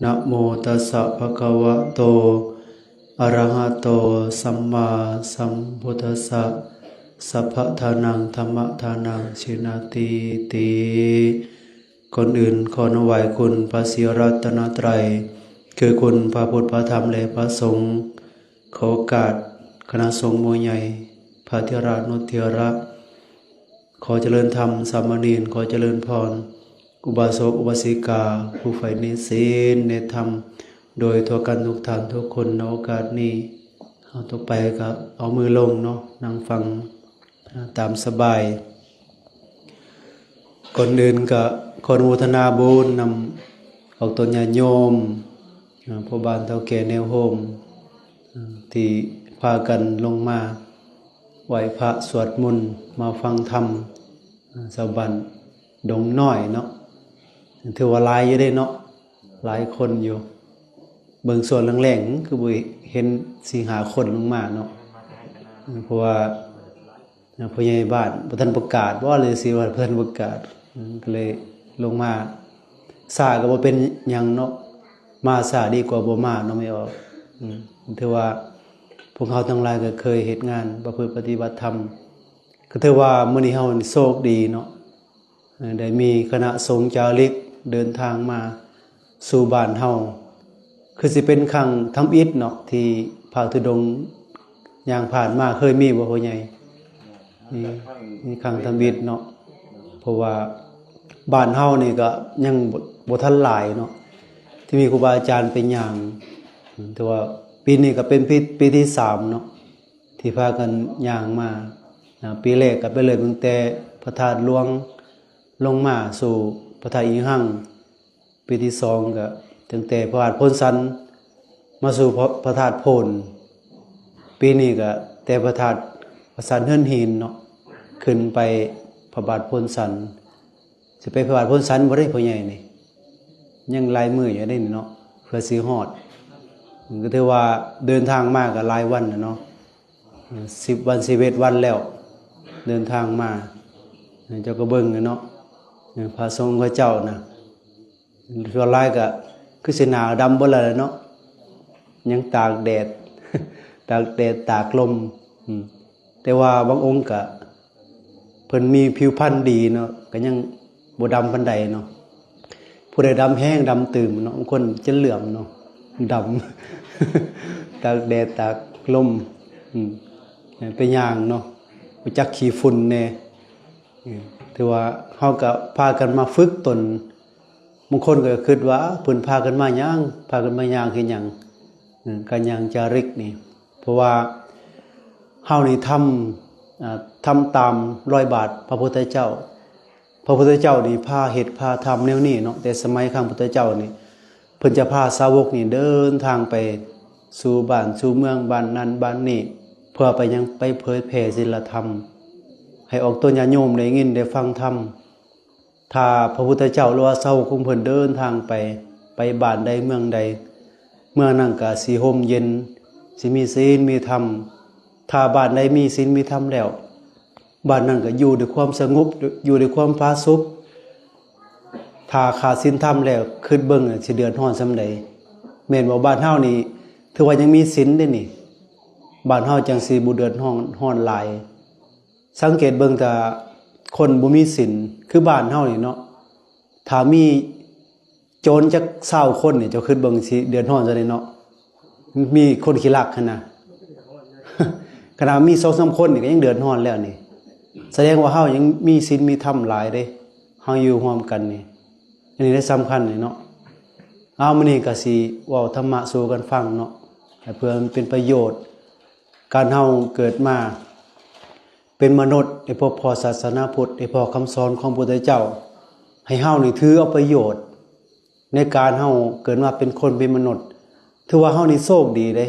ນະໂມຕັດສະ ພະຄະວະໂຕ ອະຣະຫະໂຕ ສຳມາສຳພຸດທັດສະ ສັບພະທານັງ ທຳມະທານັງ ຊິນາທິຕິ. ກ່ອນອື່ນ ຂໍນຳໄຫວ້ຄຸນພະສີລັດຕະນະໄຕ ຄືຄຸນພະພຸດ ພະທຳ ແລະ ພະສົງ. ຂໍໂອກາດຄະນະສົງໝູ່ໃຫຍ່ ພະເຖລະນຸເຖລະ ຂໍຈະເລີນທຳ ສາມະເນນ ຂໍຈະເລີນພອນ ອຸບາສົກ ອຸບາສິກາ ຜູ້ໃຝ່ໃນສິນໃນທຳ ໂດຍທົ່ວກັນທຸກທ່ານທຸກຄົນໃນໂອກາດນີ້. ເຮົາຕໍ່ໄປກໍເອົາມືລົງເນາະ ນັ່ງຟັງ ອາ ຕາມສະບາຍ. ກ່ອນອື່ນກໍຂໍອະນຸໂມທະນາບຸນນຳພວກຕົນຍາດໂຍມ ອາ ພໍ່ບ້ານເຖົ້າແກ່ແນວໂຮມ ອາ ທີ່ພາກັນລົງມາໄຫວ້ພະສວດມົນ ມາຟັງທຳ ອາ ຊາວບ້ານດົງນ້ອຍເນາະ ຖືວ່າຫຼາຍຢູ່ເດ້ເນາະ ຫຼາຍຄົນຢູ່. ເບິ່ງຊ່ວງແລງໆ ຄືບໍ່ເຫັນສີ່ຫ້າຄົນລົງມາເນາະ ເພາະວ່າ ນະ ຜູ້ໃຫຍ່ບ້ານບໍ່ທັນປະກາດບໍ ຫຼືຊິວ່າບໍ່ທັນປະກາດ ອືມ ກໍເລີຍລົງມາຊ້າກໍບໍ່ເປັນຫຍັງເນາະ ມາຊ້າດີກວ່າບໍ່ມາເນາະ ແມ່ອອກ. ອືມ ຖືວ່າພວກເຮົາທັງຫຼາຍກໍເຄີຍເຮັດງານປະພຶດປະຕິບັດທຳ ກໍຖືວ່າມື້ນີ້ເຮົາໂຊກດີເນາະ ເອີ ໄດ້ມີຄະນະສົງຈາລິກເດີນທາງມາສູ່ບ້ານເຮົາ ຄືຊິເປັນຄັ້ງທຳອິດເນາະ ທີ່ພະທຸດົງຍ່າງຜ່ານມາ. ເຄີຍມີບໍ່ພໍ່ໃຫຍ່? ມີ ມີຄັ້ງທຳອິດເນາະ ເພາະວ່າບ້ານເຮົານີ້ກໍຍັງບໍ່ ບໍ່ທັນຫຼາຍເນາະ ທີ່ມີຄູບາອາຈານໄປຍ່າງ. ແຕ່ວ່າປີນີ້ກໍເປັນປີ ປີທີສາມເນາະ ທີ່ພາກັນຍ່າງມານະ ປີແລກກໍໄປເລີ່ມຕັ້ງແຕ່ພະທາດຫຼວງລົງມາສູ່ພະທາດອີງຮັງ, ປີທີສອງກໍຕັ້ງແຕ່ພະທາດໂພນສັນມາສູ່ພະ ພະທາດໂພນ, ປີນີ້ກໍແຕ່ພະທາດ ພະທາດເຮືອນຫີນເນາະ ຂຶ້ນໄປພະບາດໂພນສັນ. ຊິໄປພະບາດໂພນສັນບໍ່ໄດ້ ພໍ່ໃຫຍ່ນີ້ ຍັງຫຼາຍມື້ຢູ່ເດ້ນີ້ເນາະ ເພື່ອຊິຮອດ. ກໍຖືວ່າເດີນທາງມາກໍຫຼາຍວັນແລ້ວເນາະ ສິບວັນ ສິບເອັດວັນແລ້ວ ເດີນທາງມາ. ເຈົ້າກໍເບິ່ງແຫຼະເນາະ ພະສົງເຂົາເຈົ້ານະ ສ່ວນຫຼາຍກໍຄືຊິໜ້າດຳເບິດແລ້ວແຫຼະເນາະ ຍັງຕາກແດດ ຕາກແດດຕາກລົມ. ອືມ ແຕ່ວ່າບາງອົງກໍ ເພິ່ນມີຜິວພັນດີເນາະ ກໍຍັງບໍ່ດຳປານໃດເນາະ. ຜູ້ໃດດຳແຮງດຳຕື່ມເນາະ ບາງຄົນຈົນເຫຼື້ອມເນາະ ດຳ ຕາກແດດຕາກລົມ. ອືມ ໄປຍ່າງເນາະ ຮູ້ຈັກຂີ້ຝຸ່ນແດ່. ອືມ ຖືວ່າເຮົາກໍພາກັນມາຝຶກຕົນ. ບາງຄົນກໍຄິດວ່າ ເພິ່ນພາກັນມາຍ່າງ ພາກັນມາຍ່າງເຮັດຫຍັງ? ເອີ ການຍ່າງຈາລິກນີ້ ເພາະວ່າເຮົານີ້ທຳ ອາ ທຳຕາມລອຍບາດພະພຸດທະເຈົ້າ. ພະພຸດທະເຈົ້ານີ້ພາເຮັດພາທຳແນວນີ້ເນາະ ແຕ່ສະໄໝຄັ້ງພຸດທະເຈົ້ານີ້ ເພິ່ນຈະພາສາວົກນີ້ເດີນທາງໄປສູ່ບ້ານສູ່ເມືອງ ບ້ານນັ້ນບ້ານນີ້ ເພື່ອໄປຫຍັງ? ໄປເຜີຍແຜ່ສິນລະທຳ ໃຫ້ອອກຕົນຍາດໂຍມໄດ້ຍິນໄດ້ຟັງທຳ. ຖ້າພະພຸດທະເຈົ້າ ຫຼືວ່າສາວົກຂອງເພິ່ນເດີນທາງໄປ ໄປບ້ານໃດເມືອງໃດ ເມືອງນັ້ນກໍຊິຮົ່ມເຢັນ ຊິມີສິນມີທຳ. ຖ້າບ້ານໃດມີສິນມີທຳແລ້ວ ບ້ານນັ້ນກໍຢູ່ດ້ວຍຄວາມສະຫງົບ ຢູ່ດ້ວຍຄວາມຜາສຸກ. ຖ້າຂາດສິນທຳແລ້ວ ຄິດເບິ່ງຊິເດືອດຮ້ອນສ່ຳໃດ ແມ່ນບໍ່? ບ້ານເຮົານີ້ຖືວ່າຍັງມີສິນເດ້ນີ້ ບ້ານເຮົາຈັ່ງຊິບໍ່ເດືອດຮ້ອນ ຮ້ອນຫຼາຍ. ສັງເກດເບິ່ງ ຖ້າຄົນບໍ່ມີສິນ ຄືບ້ານເຮົານີ້ເນາະ ຖ້າມີໂຈນຈັກຊາວຄົນນີ້ ເຈົ້າຄິດເບິ່ງຊິເດືອດຮ້ອນສ່ຳໃດເນາະ. ມີຄົນຂີ້ລັກຫັ້ນນະ ຂະໜາດມີສອງສາມຄົນນີ້ກໍຍັງເດືອດຮ້ອນແລ້ວນີ້ ສະແດງວ່າເຮົາຍັງມີສິນມີທຳຫຼາຍເດ້ ເຮົາຢູ່ຮ່ວມກັນນີ້ ອັນນີ້ແຫຼະສຳຄັນນີ້ເນາະ. ເອົາ ມື້ນີ້ກໍຊິເວົ້າທຳມະສູ່ກັນຟັງເນາະ ໃຫ້ເພື່ອມັນເປັນປະໂຫຍດ. ການເຮົາເກີດມາເປັນມະນຸດ ໄດ້ພົບພໍ້ສາສະໜາພຸດ ໄດ້ພໍ້ຄຳສອນຂອງພຸດທະເຈົ້າ ໃຫ້ເຮົານີ້ຖືເອົາປະໂຫຍດ ໃນການເຮົາເກີດມາເປັນຄົນເປັນມະນຸດ ຖືວ່າເຮົານີ້ໂຊກດີເດ້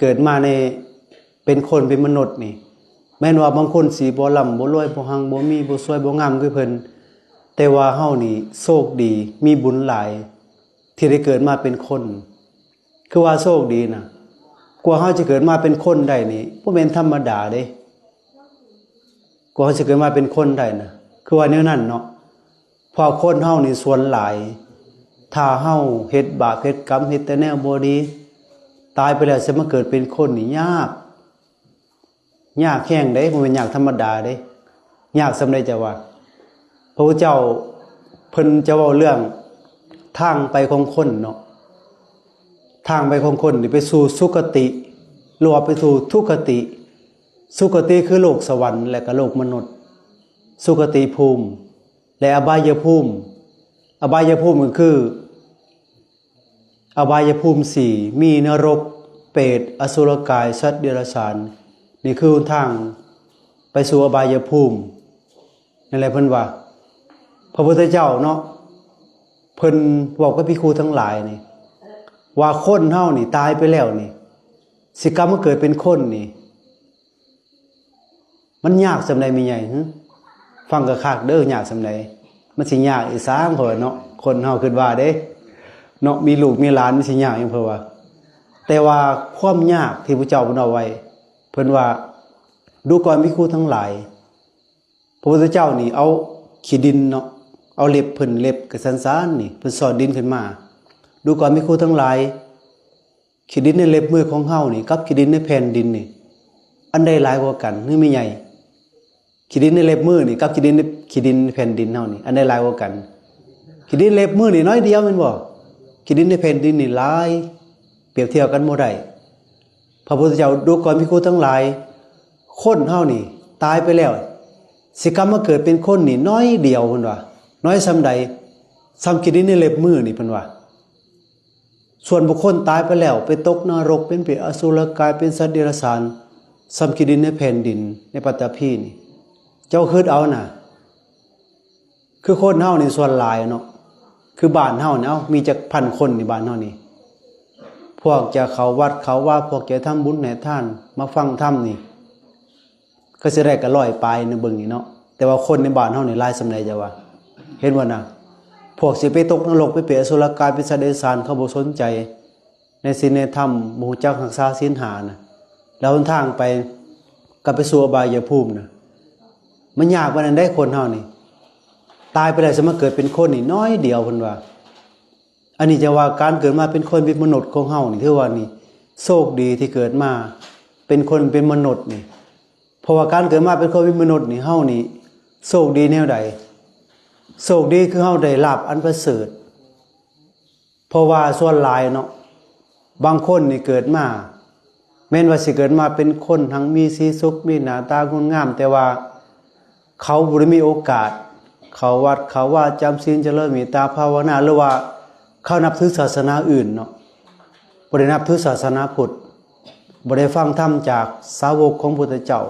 ເກີດມາໃນ ເປັນຄົນເປັນມະນຸດນີ້. ແມ່ນວ່າບາງຄົນຊິບໍ່ລ່ຳບໍ່ລວຍ ບໍ່ຮັ່ງບໍ່ມີ ບໍ່ສວຍບໍ່ງາມຄືເພິ່ນ ແຕ່ວ່າເຮົານີ້ໂຊກດີ ມີບຸນຫຼາຍ ທີ່ໄດ້ເກີດມາເປັນຄົນ. ຄືວ່າໂຊກດີນະ ກວ່າເຮົາຈະເກີດມາເປັນຄົນໄດ້ນີ້ ບໍ່ແມ່ນທຳມະດາເດ້ ກວ່າເຮົາຈະເກີດມາເປັນຄົນໄດ້ນະ ຄືວ່າແນວນັ້ນເນາະ. ເພາະຄົນເຮົານີ້ສ່ວນຫຼາຍ ຖ້າເຮົາເຮັດບາບເຮັດກຳ ເຮັດແຕ່ແນວບໍ່ດີ, ຕາຍໄປແລ້ວຊິມາເກີດເປັນຄົນນີ້ຍາກ, ຍາກແຮງເດ້, ບໍ່ແມ່ນຍາກທຳມະດາເດ້, ຍາກສ່ຳໃດເຈົ້າວ່າ? ພະພຸດທະເຈົ້າເພິ່ນຈະເວົ້າເລື່ອງທາງໄປຂອງຄົນເນາະ, ທາງໄປຂອງຄົນນີ້ໄປສູ່ສຸຄະຕິ ຫຼືວ່າໄປສູ່ທຸກຄະຕິ. ສຸຄະຕິຄືໂລກສະຫວັນ ແລະກະໂລກມະນຸດ, ສຸຄະຕິພູມ ແລະອະບາຍະພູມ. ອະບາຍະພູມກໍຄື ອະບາຍະພູມສີ່ ມີນະລົກ, ເປດ, ອະສຸລະກາຍ, ສັດເດຍລະສານ. ນີ້ຄືຫົນທາງໄປສູ່ອະບາຍະພູມ. ນັ້ນແຫຼະເພິ່ນວ່າ ພະພຸດທະເຈົ້າເນາະ ເພິ່ນເວົ້າກັບພິກຂຸທັງຫຼາຍນີ້ ວ່າຄົນເຮົານີ້ຕາຍໄປແລ້ວນີ້ ຊິກັບມາເກີດເປັນຄົນນີ້ ມັນຍາກສ່ຳໃດແມ່ໃຫຍ່? ຫຶ ຟັງຄັກໆເດີ, ຍາກສ່ຳໃດ? ມັນຊິຍາກອີ່ຫຍັງ ເພາະວ່າເນາະ ຄົນເຮົາຄິດວ່າເດ້ເນາະ ມີລູກມີຫຼານ ມັນຊິຍາກຫຍັງ ເພາະວ່າ ແຕ່ວ່າຄວາມຍາກທີ່ພະເຈົ້າເພິ່ນເວົ້າໄວ້ ເພິ່ນວ່າ ດູກ່ອນພິກຂຸທັງຫຼາຍ, ພະພຸດທະເຈົ້ານີ້ເອົາຂີ້ດິນເນາະ ເອົາເລັບເພິ່ນ ເລັບກະສັນໆນີ້ ເພິ່ນຊອດດິນຂຶ້ນມາ. ດູກ່ອນພິກຂຸທັງຫຼາຍ, ຂີ້ດິນໃນເລັບມືຂອງເຮົານີ້ ກັບຂີ້ດິນໃນແຜ່ນດິນນີ້ ອັນໃດຫຼາຍກວ່າກັນ ຫຼືແມ່ໃຫຍ່? ຂີ້ດິນໃນເລັບມືນີ້ ກັບຂີ້ດິນໃນ ຂີ້ດິນໃນແຜ່ນດິນເຮົານີ້ ອັນໃດຫຼາຍກວ່າກັນ? ຂີ້ດິນເລັບມືນີ້ໜ້ອຍດຽວແມ່ນບໍ່? ຂີ້ດິນໃນແຜ່ນດິນນີ້ຫຼາຍ ປຽບທຽບກັນບໍ່ໄດ້. ພະພຸດທະເຈົ້າ ດູກ່ອນພິກຂຸທັງຫຼາຍ, ຄົນເຮົານີ້ຕາຍໄປແລ້ວ ຊິກັບມາເກີດເປັນຄົນນີ້ໜ້ອຍດຽວ ເພິ່ນວ່າ. ໜ້ອຍສ່ຳໃດ? ສ່ຳຂີ້ດິນໃນເລັບມືນີ້ ເພິ່ນວ່າ. ສ່ວນບຸກຄົນຕາຍໄປແລ້ວ ໄປຕົກນະລົກ ເປັນເປດອະສຸລະກາຍ ເປັນສັດເດຍລະສານ ສ່ຳຂີ້ດິນໃນແຜ່ນດິນ ໃນປັດຕະພີນີ້. ເຈົ້າຄິດເອົານະ ຄືຄົນເຮົານີ້ສ່ວນຫຼາຍເນາະ ຄືບ້ານເຮົານີ້ ເອົ້າ ມີຈັກພັນຄົນນີ້ ບ້ານເຮົານີ້? ພວກຈະເຂົ້າວັດເຂົ້າວາ ພວກຈະທຳບຸນໃຫ້ທານ ມາຟັງທຳນີ້ ກໍຊິໄດ້ກະຮ້ອຍປາຍໃນເບິ່ງນີ້ເນາະ. ແຕ່ວ່າຄົນໃນບ້ານເຮົານີ້ຫຼາຍສ່ຳໃດເຈົ້າວ່າ? ເຫັນບໍ່ນະ? ພວກຊິໄປຕົກນະລົກ ໄປເປດອະສຸລະກາຍ ເປັນສັດເດຍສານ ເຂົາບໍ່ສົນໃຈໃນສິນໃນທຳ ບໍ່ຮູ້ຈັກຮັກສາສິນຫ້ານະ. ແລ້ວຫົນທາງໄປ ກັບໄປສູ່ອະບາຍະພູມນະ ມັນຍາກປານນັ້ນໃດ໋ ຄົນເຮົານີ້. ຕາຍໄປແລ້ວຊິມາເກີດເປັນຄົນນີ້ໜ້ອຍດຽວ ເພິ່ນວ່າ. ອັນນີ້ຈະວ່າການເກີດມາເປັນຄົນເປັນມະນຸດຂອງເຮົານີ້ ຖືວ່ານີ້ໂຊກດີທີ່ເກີດມາເປັນຄົນເປັນມະນຸດນີ້. ເພາະວ່າການເກີດມາເປັນຄົນເປັນມະນຸດນີ້ ເຮົານີ້ໂຊກດີແນວໃດ? ໂຊກດີຄືເຮົາໄດ້ລາບອັນປະເສີດ. ເພາະວ່າສ່ວນຫຼາຍເນາະ ບາງຄົນນີ້ເກີດມາ ແມ່ນວ່າຊິເກີດມາເປັນຄົນຮັ່ງມີສີສຸກ ມີໜ້າຕາງົດງາມ ແຕ່ວ່າ ເຂົາບໍ່ໄດ້ມີໂອກາດເຂົ້າວັດເຂົ້າວາ ຈຳສິນ ຈະເລີນເມດຕາພາວະນາ ຫຼືວ່າເຂົານັບຖືສາສະໜາອື່ນເນາະ, ບໍ່ໄດ້ນັບຖືສາສະໜາພຸດ, ບໍ່ໄດ້ຟັງທຳຈາກສາວົກຂອງພຸດທະເຈົ້າ.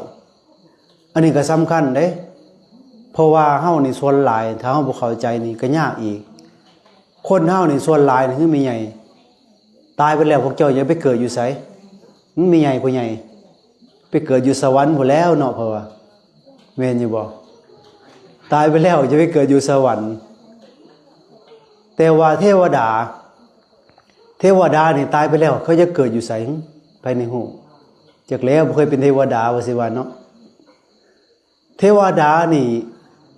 ອັນນີ້ກໍສຳຄັນເດ້, ເພາະວ່າເຮົານີ້ສ່ວນຫຼາຍ ຖ້າເຮົາບໍ່ເຂົ້າໃຈນີ້ກໍຍາກອີກ. ຄົນເຮົານີ້ສ່ວນຫຼາຍນີ້ ຄືແມ່ໃຫຍ່ ຕາຍໄປແລ້ວ ພວກເຈົ້າຈະໄປເກີດຢູ່ໃສ? ແມ່ໃຫຍ່ ພໍ່ໃຫຍ່ ໄປເກີດຢູ່ສະຫວັນພຸ້ນແລ້ວເນາະ ເຂົາວ່າ. ແມ່ນຢູ່ບໍ່? ຕາຍໄປແລ້ວຈະໄປເກີດຢູ່ສະຫວັນ. ແຕ່ວ່າເທວະດາ, ເທວະດານີ້ຕາຍໄປແລ້ວ ເຂົາຈະເກີດຢູ່ໃສ? ໃຜນີ້ຮູ້? ຈັກແລ້ວ, ບໍ່ເຄີຍເປັນເທວະດາ ວ່າຊິວ່າເນາະ. ເທວະດານີ້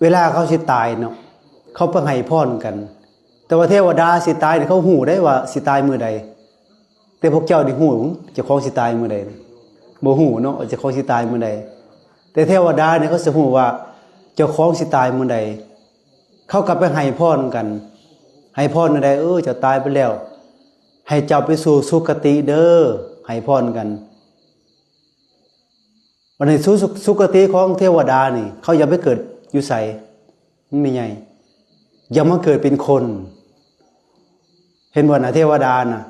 ເວລາເຂົາຊິຕາຍເນາະ ເຂົາໄປໃຫ້ພອນກັນ. ແຕ່ວ່າເທວະດາຊິຕາຍນີ້ ເຂົາຮູ້ໄດ້ວ່າຊິຕາຍມື້ໃດ. ແຕ່ພວກເຈົ້ານີ້ຮູ້ເຈົ້າຂອງຊິຕາຍມື້ໃດ? ບໍ່ຮູ້ເນາະ ເຈົ້າຂອງຊິຕາຍມື້ໃດ. ແຕ່ເທວະດານີ້ ເຂົາຊິຮູ້ວ່າເຈົ້າຂອງຊິຕາຍມື້ໃດ. ເຂົາກໍໄປໃຫ້ພອນກັນ. ໃຫ້ພອນແນວໃດ? ເອີ ເຈົ້າຕາຍໄປແລ້ວ ໃຫ້ເຈົ້າໄປສູ່ສຸຄະຕິເດີ. ໃຫ້ພອນກັນ. ບັດນີ້ ສຸ ສຸຄະຕິຂອງເທວະດານີ້ ເຂົາຢາກໄປເກີດຢູ່ໃສ? ແມ່ໃຫຍ່ ຢາກມາເກີດເປັນຄົນ. ເຫັນບໍ່ນະ ເທວະດານະ,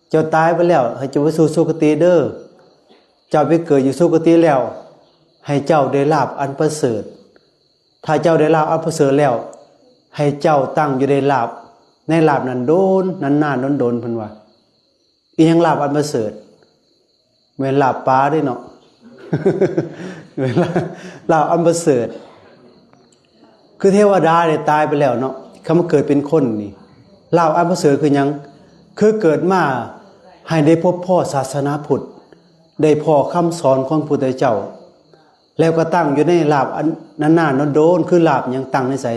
ເຈົ້າຕາຍໄປແລ້ວ ໃຫ້ເຈົ້າໄປສູ່ສຸຄະຕິເດີ. ເຈົ້າໄປເກີດຢູ່ສຸຄະຕິແລ້ວ ໃຫ້ເຈົ້າໄດ້ລາບອັນປະເສີດ. ຖ້າເຈົ້າໄດ້ລາບອັນປະເສີດແລ້ວ ໃຫ້ເຈົ້າຕັ້ງຢູ່ໃນລາບ, ໃນລາບນັ້ນດົນ, ນານໆ ດົນໆ ເພິ່ນວ່າ. ອີຫຍັງລາບອັນປະເສີດ? ແມ່ນລາບປາເດ້ເນາະ. ແມ່ນລາບ ລາບອັນປະເສີດ. ຄືເທວະດາໄດ້ຕາຍໄປແລ້ວເນາະ, ເຂົ້າມາເກີດເປັນຄົນນີ້ ລາບອັນປະເສີດຄືຫຍັງ? ຄືເກີດມາໃຫ້ໄດ້ພົບພໍ້ສາສະໜາພຸດ, ໄດ້ພໍ້ຄຳສອນຂອງພຸດທະເຈົ້າ, ແລ້ວກໍຕັ້ງຢູ່ໃນລາບອັນນານໆ ດົນໆ. ຄືລາບຫຍັງ? ຕັ້ງໃນໃສ?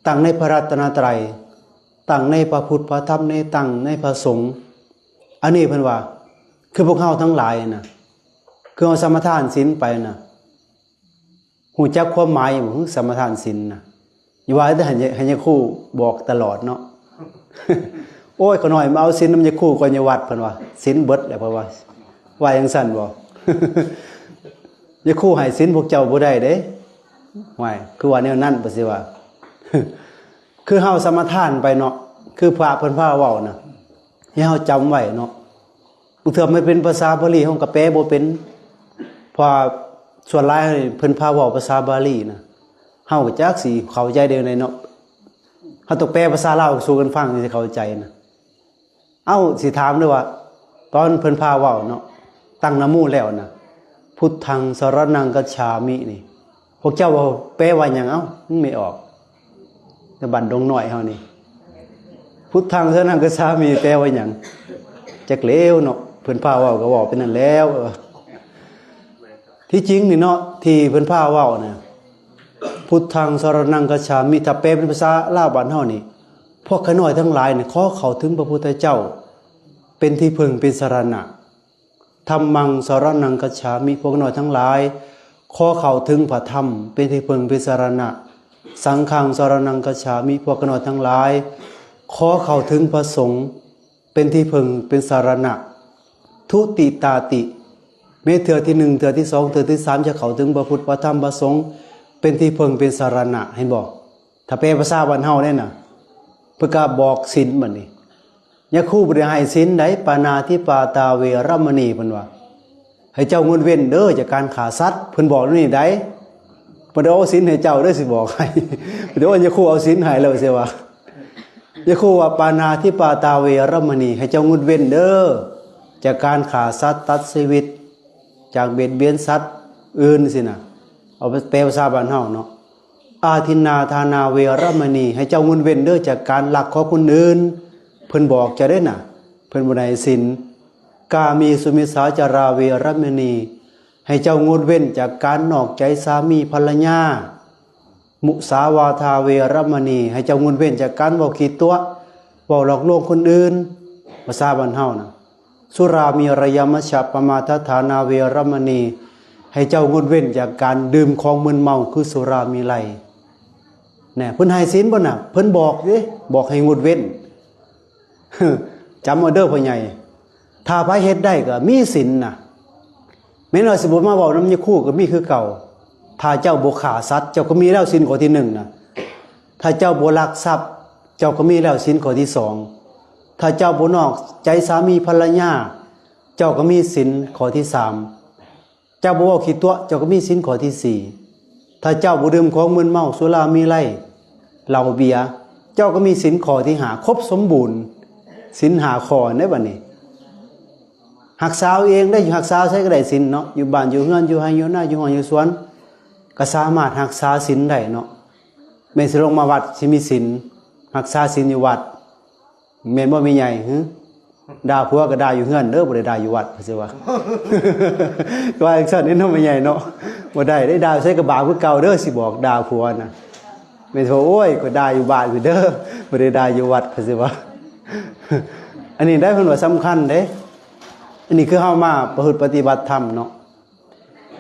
ຕັ້ງໃນພະລັດຕະນະໄຕ. ຕັ້ງໃນພະພຸດພະທຳ ໃນ ຕັ້ງໃນພະສົງ. ອັນນີ້ເພິ່ນວ່າ ຄືພວກເຮົາທັງຫຼາຍນະ ຄືເຮົາສະມາທານສິນໄປນະ ຮູ້ຈັກຄວາມໝາຍບໍ່? ສະມາທານສິນນະ ຢ່າວ່າແຕ່ໃຫ້ ໃຫ້ຍາຄູບອກຕະຫຼອດເນາະ. ໂອ້ຍ ຂ້ານ້ອຍມາເອົາສິນນຳຍາຄູກ່ອນຢູ່ວັດ ເພິ່ນວ່າ ສິນເບິດແລ້ວ ເພິ່ນວ່າ ວ່າຈັ່ງຊັ້ນບໍ່? ຍາຄູໃຫ້ສິນພວກເຈົ້າບໍ່ໄດ້ເດ້. ຫວາຍ ຄືວ່າແນວນັ້ນ ປະຊິວ່າ ຄືເຮົາສະມາທານໄປເນາະ ຄືພະເພິ່ນພາເວົ້ານະ ໃຫ້ເຮົາຈຳໄວ້ເນາະ. ບາງເທື່ອມັນເປັນພາສາບາລີ ເຮົາກໍແປບໍ່ເປັນ ເພາະວ່າສ່ວນຫຼາຍເພິ່ນພາເວົ້າພາສາບາລີນະ ເຮົາກໍຈັກຊິເຂົ້າໃຈໄດ້ຈັ່ງໃດເນາະ. ເຮົາຕ້ອງແປພາສາລາວສູ່ກັນຟັງ ຈຶ່ງຊິເຂົ້າໃຈນະ. ເອົ້າ ຊິຖາມເດີວ່າ ຕອນເພິ່ນພາເວົ້າເນາະ ຕັ້ງນະໂມແລ້ວນະ ພຸດທັງສະຣະນັງກັດສາມິນີ້ ພວກເຈົ້າເວົ້າແປວ່າຫຍັງ? ເອົ້າ ມັນບໍ່ອອກ ແຕ່ບ້ານດົງນ້ອຍເຮົານີ້ ພຸດທັງສະຣະນັງກັດສາມິແປວ່າຫຍັງ? ຈັກແລ້ວເນາະ ເພິ່ນພາເວົ້າກໍເວົ້າໄປນັ້ນແລ້ວ. ທີ່ຈິງນີ້ເນາະ ທີ່ເພິ່ນພາເວົ້ານະ ພຸດທັງສະຣະນັງກັດສາມິ ຖ້າແປເປັນພາສາລາວບ້ານເຮົານີ້ ພວກຂ້ານ້ອຍທັງຫຼາຍນີ້ ຂໍເຂົ້າເຖິງພະພຸດທະເຈົ້າເປັນທີ່ເພິ່ງເປັນສະລະນະ. ທຳມັງສະຣະນັງກັດສາມິ ພວກຂ້ານ້ອຍທັງຫຼາຍ ຂໍເຂົ້າເຖິງພະທຳເປັນທີ່ເພິ່ງເປັນສະລະນະ. ສັງຄັງສະຣະນັງກັດສາມິ ພວກຂ້ານ້ອຍທັງຫຼາຍ ຂໍເຂົ້າເຖິງພະສົງເປັນທີ່ເພິ່ງເປັນສະລະນະ. ທຸຕິຕາຕິ ແມ່ນເທື່ອທີໜຶ່ງ ເທື່ອທີສອງ ເທື່ອທີສາມ ຈະເຂົ້າເຖິງພະພຸດ ພະທຳ ພະສົງເປັນທີ່ເພິ່ງເປັນສະລະນະ. ເຫັນບໍ່? ຖ້າແປພາສາບ້ານເຮົາເດ້ນະ ເພິ່ນກໍບອກສິນບັດນີ້ ຍາຄູບໍ່ໄດ້ໃຫ້ສິນໃດ ປານາທິປາຕາເວລະມະນີ ເພິ່ນວ່າ ໃຫ້ເຈົ້າງົດເວັ້ນເດີຈາກການຂ້າສັດ ເພິ່ນບອກແນວນີ້ໃດ. ບໍ່ໄດ້ເອົາສິນໃຫ້ເຈົ້າເດີ ຊິບອກໃຫ້ ບໍ່ໄດ້ວ່າຍາຄູເອົາສິນໃຫ້ແລ້ວຊິວ່າ ຍາຄູວ່າ ປານາທິປາຕາເວລະມະນີ ໃຫ້ເຈົ້າງົດເວັ້ນເດີຈາກການຂ້າສັດຕັດຊີວິດ ຈາກບຽດບຽນສັດອື່ນຊີ້ນະ. ເອົາໄປແປພາສາບ້ານເຮົາເນາະ ອາທິນນາທານາເວລະມະນີ ໃຫ້ເຈົ້າງົດເວັ້ນເດີຈາກການລັກຂອງຄົນອື່ນ ເພິ່ນບອກເຈົ້າເດ້ນະ ເພິ່ນບໍ່ໄດ້ໃຫ້ສິນ. ກາເມສຸມິດສາຈາລາເວລະມະນີ ໃຫ້ເຈົ້າງົດເວັ້ນຈາກການນອກໃຈສາມີພັນລະຍາ. ມຸສາວາທາເວລະມະນີ ໃຫ້ເຈົ້າງົດເວັ້ນຈາກການເວົ້າຂີ້ຕົວະ ເວົ້າຫຼອກລວງຄົນອື່ນ ພາສາບ້ານເຮົານະ. ສຸລາເມລະຍະມັດຈະປະມາດຖານາເວລະມະນີ ໃຫ້ເຈົ້າງົດເວັ້ນຈາກການດື່ມຂອງມຶນເມົາຄືສຸລາເມໄລ. ແນ່ ເພິ່ນໃຫ້ສິນບໍ່ນະ? ເພິ່ນບອກເດ້ ບອກໃຫ້ງົດເວັ້ນ. ຈຳເອົາເດີພໍ່ໃຫຍ່ ຖ້າໃຜເຮັດໄດ້ກໍມີສິນນະ. ແມ່ນວ່າຊິບໍ່ມາເວົ້ານຳຍາຄູກໍມີຄືເກົ່າ. ຖ້າເຈົ້າບໍ່ຂ້າສັດ ເຈົ້າກໍມີແລ້ວສິນຂໍ້ທີໜຶ່ງນະ. ຖ້າເຈົ້າບໍ່ລັກຊັບ ເຈົ້າກໍມີແລ້ວສິນຂໍ້ທີສອງ. ຖ້າເຈົ້າບໍ່ນອກໃຈສາມີພັນລະຍາ ເຈົ້າກໍມີສິນຂໍ້ທີສາມ. ເຈົ້າບໍ່ເວົ້າຂີ້ຕົວະ ເຈົ້າກໍມີສິນຂໍ້ທີສີ່. ຖ້າເຈົ້າບໍ່ດື່ມຂອງມຶນເມົາ ສຸລາເມໄລ ເຫຼົ້າເບຍ ເຈົ້າກໍມີສິນຂໍ້ທີຫ້າ ຄົບສົມບູນ ສິນຫ້າຂໍ້ເດ້ບັດນີ້. ຮັກສາເອງໄດ້ ຮັກສາໃສກໍໄດ້ສິນເນາະ ຢູ່ບ້ານຢູ່ເຮືອນ ຢູ່ໄຮ່ຢູ່ນາ ຢູ່ຮ້ອນຢູ່ສວນ ກໍສາມາດຮັກສາສິນໄດ້ເນາະ. ແມ່ນຊິລົງມາວັດ ຊິມີສິນ ຮັກສາສິນຢູ່ວັດ. ແມ່ນບໍ່ແມ່ໃຫຍ່? ຫື ດ່າຜົວກໍດ່າຢູ່ເຮືອນເດີ ບໍ່ໄດ້ດ່າຢູ່ວັດ ເພິ່ນຊິວ່າ ວ່າຈັ່ງຊັ້ນເດ້ເນາະແມ່ໃຫຍ່ເນາະ. ບໍ່ໄດ້ເດ້ ດ່າໃສກໍບາບຄືເກົ່າເດີ ຊິບອກດ່າຜົວນະ. ແມ່ນວ່າ ໂອ້ຍ ຂ້ອຍດ່າຢູ່ບ້ານພຸ້ນເດີ ບໍ່ໄດ້ດ່າຢູ່ວັດ ເພິ່ນຊິວ່າ. ອັນນີ້ໄດ້ ເພິ່ນວ່າສຳຄັນເດ້. ອັນນີ້ຄືເຮົາມາປະພຶດປະຕິບັດທຳເນາະ.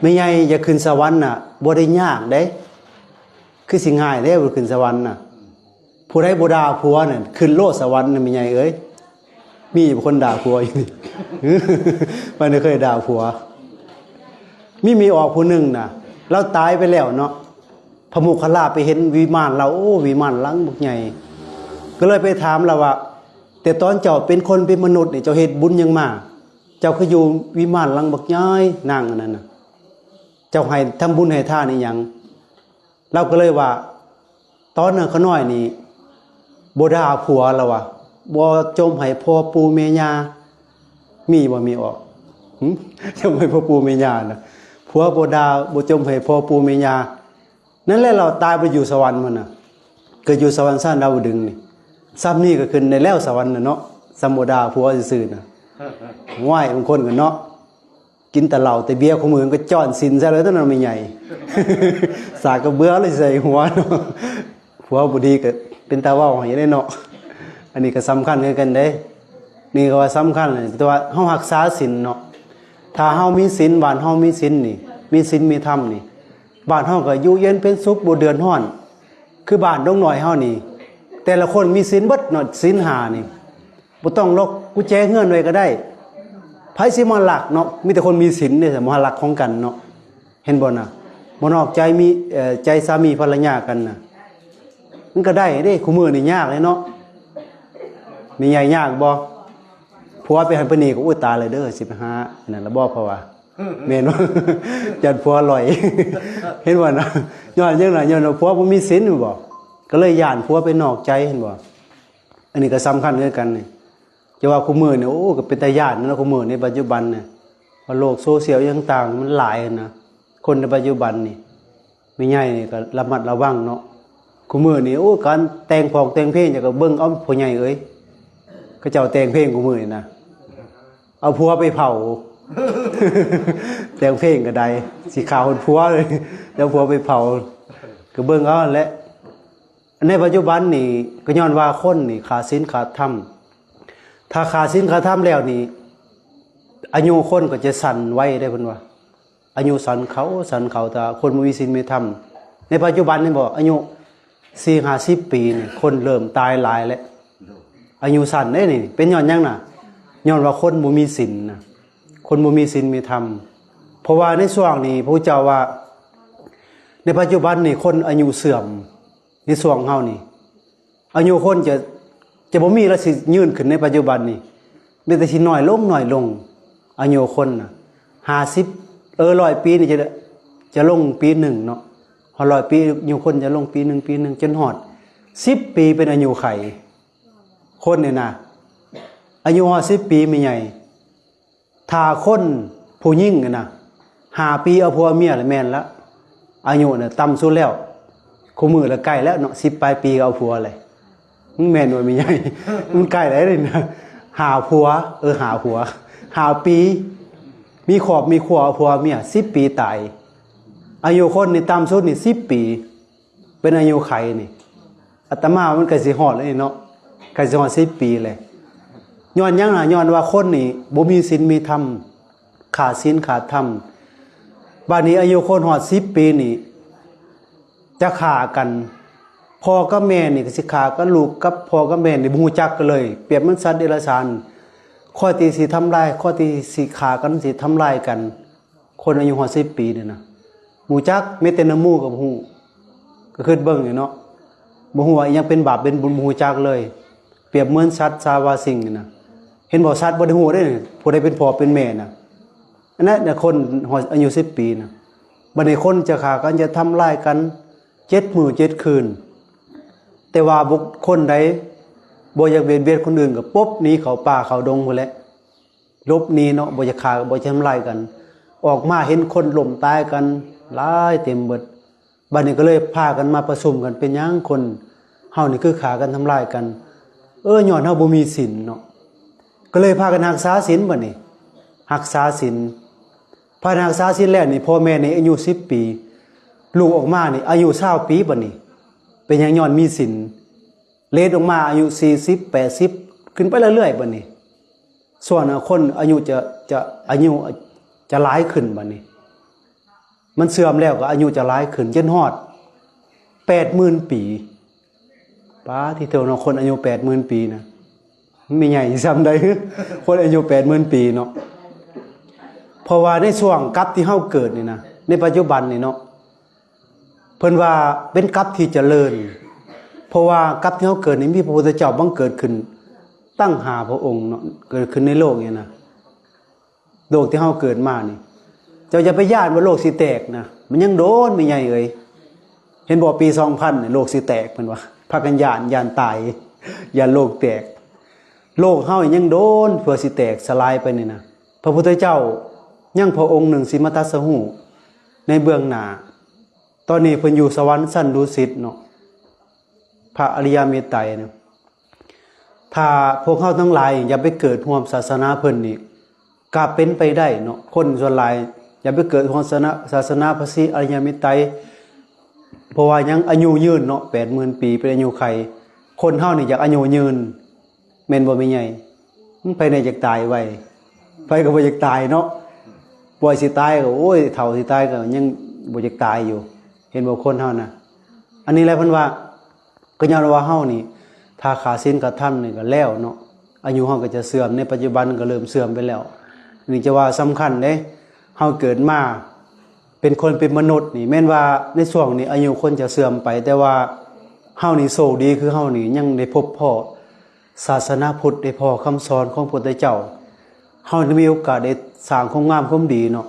ແມ່ໃຫຍ່ຢາກຂຶ້ນສະຫວັນນະ ບໍ່ໄດ້ຍາກເດ້ ຄືຊິງ່າຍເດ້ ບໍ່ຂຶ້ນສະຫວັນນະ. ຜູ້ໃດບໍ່ດ່າຜົວນັ້ນ ຂຶ້ນໂລດສະຫວັນນະແມ່ໃຫຍ່ເອີຍ. ມີບໍ່ຄົນດ່າຜົວຢູ່ນີ້? ມັນໄດ້ເຄີຍດ່າຜົວ. ມີແມ່ອອກຜູ້ໜຶ່ງນະ ລາວຕາຍໄປແລ້ວເນາະ. ພະໂມກຄະລາໄປເຫັນວິມານລາວ ໂອ້ ວິມານຫຼັງບັກໃຫຍ່ ກໍເລີຍໄປຖາມລາວວ່າ ແຕ່ຕອນເຈົ້າເປັນຄົນເປັນມະນຸດນີ້ ເຈົ້າເຮັດບຸນຫຍັງມາ? ເຈົ້າຄືຢູ່ວິມານຫຼັງບັກໃຫຍ່ ນາງອັນນັ້ນນະ ເຈົ້າໃຫ້ທຳບຸນໃຫ້ທານອີ່ຫຍັງ? ລາວກໍເລີຍວ່າ ຕອນນັ້ນຂ້ານ້ອຍນີ້ບໍ່ດ່າຜົວ ລາວວ່າ ບໍ່ຈົ່ມໃຫ້ພໍ່ປູ່ແມ່ຍ່າ. ມີບໍ່ ມີອອກ? ຫຶ ຈົ່ມໃຫ້ພໍ່ປູ່ແມ່ຍ່ານະ ຜົວບໍ່ດ່າ ບໍ່ຈົ່ມໃຫ້ພໍ່ປູ່ແມ່ຍ່າ. ນັ້ນແຫຼະ ລາວຕາຍໄປຢູ່ສະຫວັນພຸ້ນນະ ເກີດຢູ່ສະຫວັນຊັ້ນດາວດຶງນີ້. ຊ່ຳນີ້ກໍຂຶ້ນໄດ້ແລ້ວສະຫວັນນະເນາະ ຊ່ຳບໍ່ດ່າຜົວຊື່ໆນະ. ໂອ້ຍ ບາງຄົນກໍເນາະ ກິນແຕ່ເຫຼົ້າແຕ່ເບຍ ຄູ່ມື້ກໍຈ້ອນສິນໃສ່ເລີຍຕົວນັ້ນແມ່ໃຫຍ່ ສາກກະເບືອເລີຍໃສ່ຫົວເນາະ. ຜົວບໍ່ດີກໍເປັນຕາເວົ້າໃຫ້ເດ້ເນາະ. ອັນນີ້ກໍສຳຄັນຄືກັນເດ້ ນີ້ກໍວ່າສຳຄັນ ແຕ່ວ່າເຮົາຮັກສາສິນເນາະ ຖ້າເຮົາມີສິນ ບ້ານເຮົາມີສິນນີ້ ມີສິນມີທຳນີ້ ບ້ານເຮົາກໍຢູ່ເຢັນເປັນສຸກ ບໍ່ເດືອດຮ້ອນ ຄືບ້ານດົງນ້ອຍເຮົານີ້ ແຕ່ລະຄົນມີສິນເບິດເນາະ ສິນຫ້ານີ້ ບໍ່ຕ້ອງລັອກກຸນແຈເຮືອນໄວ້ກໍໄດ້ ໃຜຊິມາລັກເນາະ ມີແຕ່ຄົນມີສິນເດ້ ມາລັກຂອງກັນເນາະ ເຫັນບໍ່ນະ ບໍ່ນອກໃຈມີ ເອີ ໃຈສາມີພັນລະຍາກັນນະ ມັນກໍໄດ້ເດ້ ຄູ່ມື້ນີ້ຍາກເດ້ເນາະ ແມ່ໃຫຍ່ຍາກບໍ່? ຜົວໄປຫັ້ນໄປນີ້ກໍ ໂອ້ຍ ຕາຍແລ້ວເດີ ຊິໄປຫາອັນນັ້ນລະບໍ່ ເພາະວ່າ ແມ່ນບໍ່? ຢ້ານຜົວລ່ອຍ ເຫັນບໍ່ນະ ຍ້ອນຫຍັງນະ ຍ້ອນວ່າຜົວບໍ່ມີສິນ ແມ່ນບໍ່? ກໍເລີຍຢ້ານຜົວໄປນອກໃຈ ເຫັນບໍ່? ອັນນີ້ກໍສຳຄັນຄືກັນນີ້ ຈະວ່າຄູ່ມື້ນີ້ ໂອ້ ກໍເປັນຕາຢ້ານເນາະ ຄູ່ມື້ໃນປັດຈຸບັນນີ້ ເພາະໂລກໂຊຊຽວອີ່ຫຍັງຕ່າງມັນຫຼາຍນະ ຄົນໃນປັດຈຸບັນນີ້ ແມ່ໃຫຍ່ນີ້ກໍລະມັດລະວັງເນາະ ຄູ່ມື້ນີ້ ໂອ້ ການແຕ່ງພອງແຕ່ງເພງ ເຈົ້າກໍເບິ່ງເອົາ ພໍ່ໃຫຍ່ເອີຍ ເຂົາເຈົ້າແຕ່ງເພງຄູ່ມື້ນີ້ນະ ເອົາຜົວໄປເຜົາ ແຕ່ງເພງກໍໄດ້ ຊິຂ້າຮອດຜົວເລີຍ ເອົາຜົວໄປເຜົາ ກໍເບິ່ງເອົາຫັ້ນແຫຼະ ໃນປັດຈຸບັນນີ້ ກໍຍ້ອນວ່າຄົນນີ້ຂາດສິນຂາດທຳ ຖ້າຂາດສິນຂາດທຳແລ້ວນີ້ ອາຍຸຄົນກໍຈະສັ້ນໄວເດ້ ເພິ່ນວ່າ ອາຍຸສັ້ນເຂົ້າ ສັ້ນເຂົ້າ ຖ້າຄົນບໍ່ມີສິນມີທຳ ໃນປັດຈຸບັນນີ້ບໍ ອາຍຸສີ່ຫ້າສິບປີນີ້ ຄົນເລີ່ມຕາຍຫຼາຍແລ້ວ ອາຍຸສັ້ນເດ້ນີ້ ເປັນຍ້ອນຫຍັງນະ? ຍ້ອນວ່າຄົນບໍ່ມີສິນນະ ຄົນບໍ່ມີສິນມີທຳ ເພາະວ່າໃນຊ່ວງນີ້ ພະພຸດທະເຈົ້າວ່າ ໃນປັດຈຸບັນນີ້ ຄົນອາຍຸເສື່ອມ ໃນຊ່ວງເຮົານີ້ ອາຍຸຄົນຈະ ຈະບໍ່ມີແລ້ວ ຊິຍືນຂຶ້ນໃນປັດຈຸບັນນີ້ ມີແຕ່ຊິນ້ອຍລົງ ນ້ອຍລົງ ອາຍຸຄົນນະ ຫ້າສິບ ເອີ ຮ້ອຍປີນີ້ຈະ ຈະລົງປີໜຶ່ງເນາະ ຮອດຮ້ອຍປີ ອາຍຸຄົນຈະລົງປີໜຶ່ງ ປີໜຶ່ງ ຈົນຮອດສິບປີ ເປັນອາຍຸໄຂ ຄົນນີ້ນະ ອາຍຸຮອດສິບປີ ແມ່ໃຫຍ່ ຖ້າຄົນຜູ້ຍິງຫັ້ນນະ ຫ້າປີເອົາຜົວເອົາເມຍລະແມ່ນລະ ອາຍຸນະຕ່ຳສຸດແລ້ວ ຄູ່ມື້ລະໃກ້ແລ້ວເນາະ ສິບປາຍປີກໍເອົາຜົວແລ້ວ ມັນແມ່ນບໍ່ແມ່ໃຫຍ່? ມັນໃກ້ແລ້ວນີ້ນະ ຫ້າຜົວ ເອີ ຫ້າຜົວ ຫ້າປີ ມີຄອບມີຄົວ ເອົາຜົວເອົາເມຍ ສິບປີຕາຍ ອາຍຸຄົນນີ້ຕ່ຳສຸດນີ້ສິບປີ ເປັນອາຍຸໄຂນີ້ ອາດຕະມາມັນໃກ້ຊິຮອດແລ້ວນີ້ເນາະ ໃກ້ຊິຮອດສິບປີແລ້ວ ຍ້ອນຫຍັງນະ? ຍ້ອນວ່າຄົນນີ້ບໍ່ມີສິນມີທຳ ຂາດສິນຂາດທຳ ບາດນີ້ອາຍຸຄົນຮອດສິບປີນີ້ ຈະຂ້າກັນ ພໍ່ກັບແມ່ນີ້ກໍຊິຂ້າກັນ ລູກກັບພໍ່ກັບແມ່ນີ້ບໍ່ຮູ້ຈັກກັນເລີຍ ປຽບເໝືອນສັດເດຍລະສານ ຄອຍທີ່ຊິທຳລາຍ ຄອຍທີ່ຊິຂ້າກັນ ຊິທຳລາຍກັນ ຄົນອາຍຸຮອດສິບປີນີ້ນະ ຮູ້ຈັກ ແມ້ແຕ່ນ້ຳໝູກໍບໍ່ຮູ້ ກໍຄິດເບິ່ງນີ້ເນາະ ບໍ່ຮູ້ວ່າອີ່ຫຍັງເປັນບາບເປັນບຸນ ບໍ່ຮູ້ຈັກເລີຍ ປຽບເໝືອນສັດສາວາສິ່ງນີ້ນະ ເຫັນບໍ່? ສັດບໍ່ໄດ້ຮູ້ເດ້ ຜູ້ໃດເປັນພໍ່ເປັນແມ່ນະ ອັນນັ້ນນະ ຄົນອາຍຸສິບປີນະ ບັດນີ້ຄົນຈະຂ້າກັນ ຈະທຳລາຍກັນເຈັດມື້ເຈັດຄືນ ແຕ່ວ່າບຸກຄົນໃດບໍ່ຢາກບຽດບຽນຄົນອື່ນ ກໍປົບໜີເຂົ້າປ່າເຂົ້າດົງພຸ້ນແຫຼະ ຫຼົບໜີເນາະ ບໍ່ຈະຂ້າ ບໍ່ຈະທຳລາຍກັນ ອອກມາເຫັນຄົນລົ້ມຕາຍກັນຫຼາຍເຕັມເບິດ ບາດນີ້ກໍເລີຍພາກັນມາປະຊຸມກັນ ເປັນຫຍັງຄົນເຮົານີ້ຄືຂ້າກັນທຳລາຍກັນ? ເອີ ຍ້ອນເຮົາບໍ່ມີສິນເນາະ ກໍເລີຍພາກັນຮັກສາສິນ ບາດນີ້ຮັກສາສິນ ພາກັນຮັກສາສິນແລ້ວນີ້ ພໍ່ແມ່ນີ້ອາຍຸສິບປີ ລູກອອກມານີ້ອາຍຸຊາວປີ ບາດນີ້ເປັນຫຍັງ? ຍ້ອນມີສິນ ເລດອອກມາອາຍຸສີ່ສິບ ແປດສິບ ຂຶ້ນໄປເລື້ອຍໆ ບາດນີ້ ສ່ວນຄົນອາຍຸຈະ ຈະ ອາຍຸຈະຫຼາຍຂຶ້ນ ບາດນີ້ ມັນເສື່ອມແລ້ວກໍອາຍຸຈະຫຼາຍຂຶ້ນ ຈົນຮອດແປດໝື່ນປີ ປາດທິໂທເນາະ ຄົນອາຍຸແປດໝື່ນປີນະ ມັນມີໃຫຍ່ສ່ຳໃດ ຄົນອາຍຸແປດໝື່ນປີເນາະ ເພາະວ່າໃນຊ່ວງກັບທີ່ເຮົາເກີດນີ້ນະ ໃນປັດຈຸບັນນີ້ເນາະ ເພິ່ນວ່າເປັນກັບທີ່ຈະເລີນ ເພາະວ່າກັບທີ່ເຮົາເກີດນີ້ ມີພະພຸດທະເຈົ້າບັງເກີດຂຶ້ນຕັ້ງຫ້າພະອົງເນາະ ເກີດຂຶ້ນໃນໂລກນີ້ນະ ໂລກທີ່ເຮົາເກີດມານີ້ ເຈົ້າຢ່າໄປຢ້ານວ່າໂລກຊິແຕກນະ ມັນຍັງໂດນ ແມ່ໃຫຍ່ເອີຍ ເຫັນບໍ່ ປີສອງພັນນີ້ໂລກຊິແຕກ ເພິ່ນວ່າ ພາກັນຢ້ານ ຢ້ານຕາຍ ຢ້ານໂລກແຕກ ໂລກເຮົານີ້ຍັງໂດນເພື່ອຊິແຕກສະຫຼາຍໄປນີ້ນະ ພະພຸດທະເຈົ້າຍັງພະອົງໜຶ່ງຊິມາຕັດສະຮູ້ໃນເບື້ອງໜ້າ ຕອນນີ້ເພິ່ນຢູ່ສະຫວັນຊັ້ນດຸສິດເນາະ ພະອະລິຍະເມດໄຕນະ ຖ້າພວກເຮົາທັງຫຼາຍຢ່າໄປເກີດຮ່ວມສາສະໜາເພິ່ນນີ້ ກະເປັນໄປໄດ້ເນາະ ຄົນສ່ວນຫຼາຍຢ່າໄປເກີດຮ່ວມສາສະໜາ ສາສະໜາພະສີອະລິຍະເມດໄຕ ເພາະວ່າຍັງອາຍຸຍືນເນາະ ແປດໝື່ນປີເປັນອາຍຸໄຂ ຄົນເຮົານີ້ຢາກອາຍຸຍືນ ແມ່ນບໍ່ແມ່ໃຫຍ່? ໃຜແດ່ຢາກຕາຍໄວ? ໃຜກໍບໍ່ຢາກຕາຍເນາະ. ປ່ວຍຊິຕາຍກໍ ໂອ້ຍ ເຖົ້າຊິຕາຍກໍຍັງບໍ່ຢາກຕາຍຢູ່. ເຫັນບໍ່ ຄົນເຮົານະ? ອັນນີ້ແຫຼະເພິ່ນວ່າ ກໍຍ້ອນວ່າເຮົານີ້ ຖ້າຂາດສິນຂາດທຳນີ້ກໍແລ້ວເນາະ, ອາຍຸເຮົາກໍຈະເສື່ອມ, ໃນປັດຈຸບັນກໍເລີ່ມເສື່ອມໄປແລ້ວ. ນີ້ຈະວ່າສຳຄັນເດ້, ເຮົາເກີດມາເປັນຄົນເປັນມະນຸດນີ້ ແມ່ນວ່າໃນຊ່ວງນີ້ອາຍຸຄົນຈະເສື່ອມໄປ, ແຕ່ວ່າເຮົານີ້ໂຊກດີ ຄືເຮົານີ້ຍັງໄດ້ພົບພໍ້ສາສະໜາພຸດ, ໄດ້ພໍ້ຄຳສອນຂອງພຸດທະເຈົ້າ. ເຮົາໄດ້ມີໂອກາດໄດ້ສ້າງຄວາມງາມຄວາມດີເນາະ,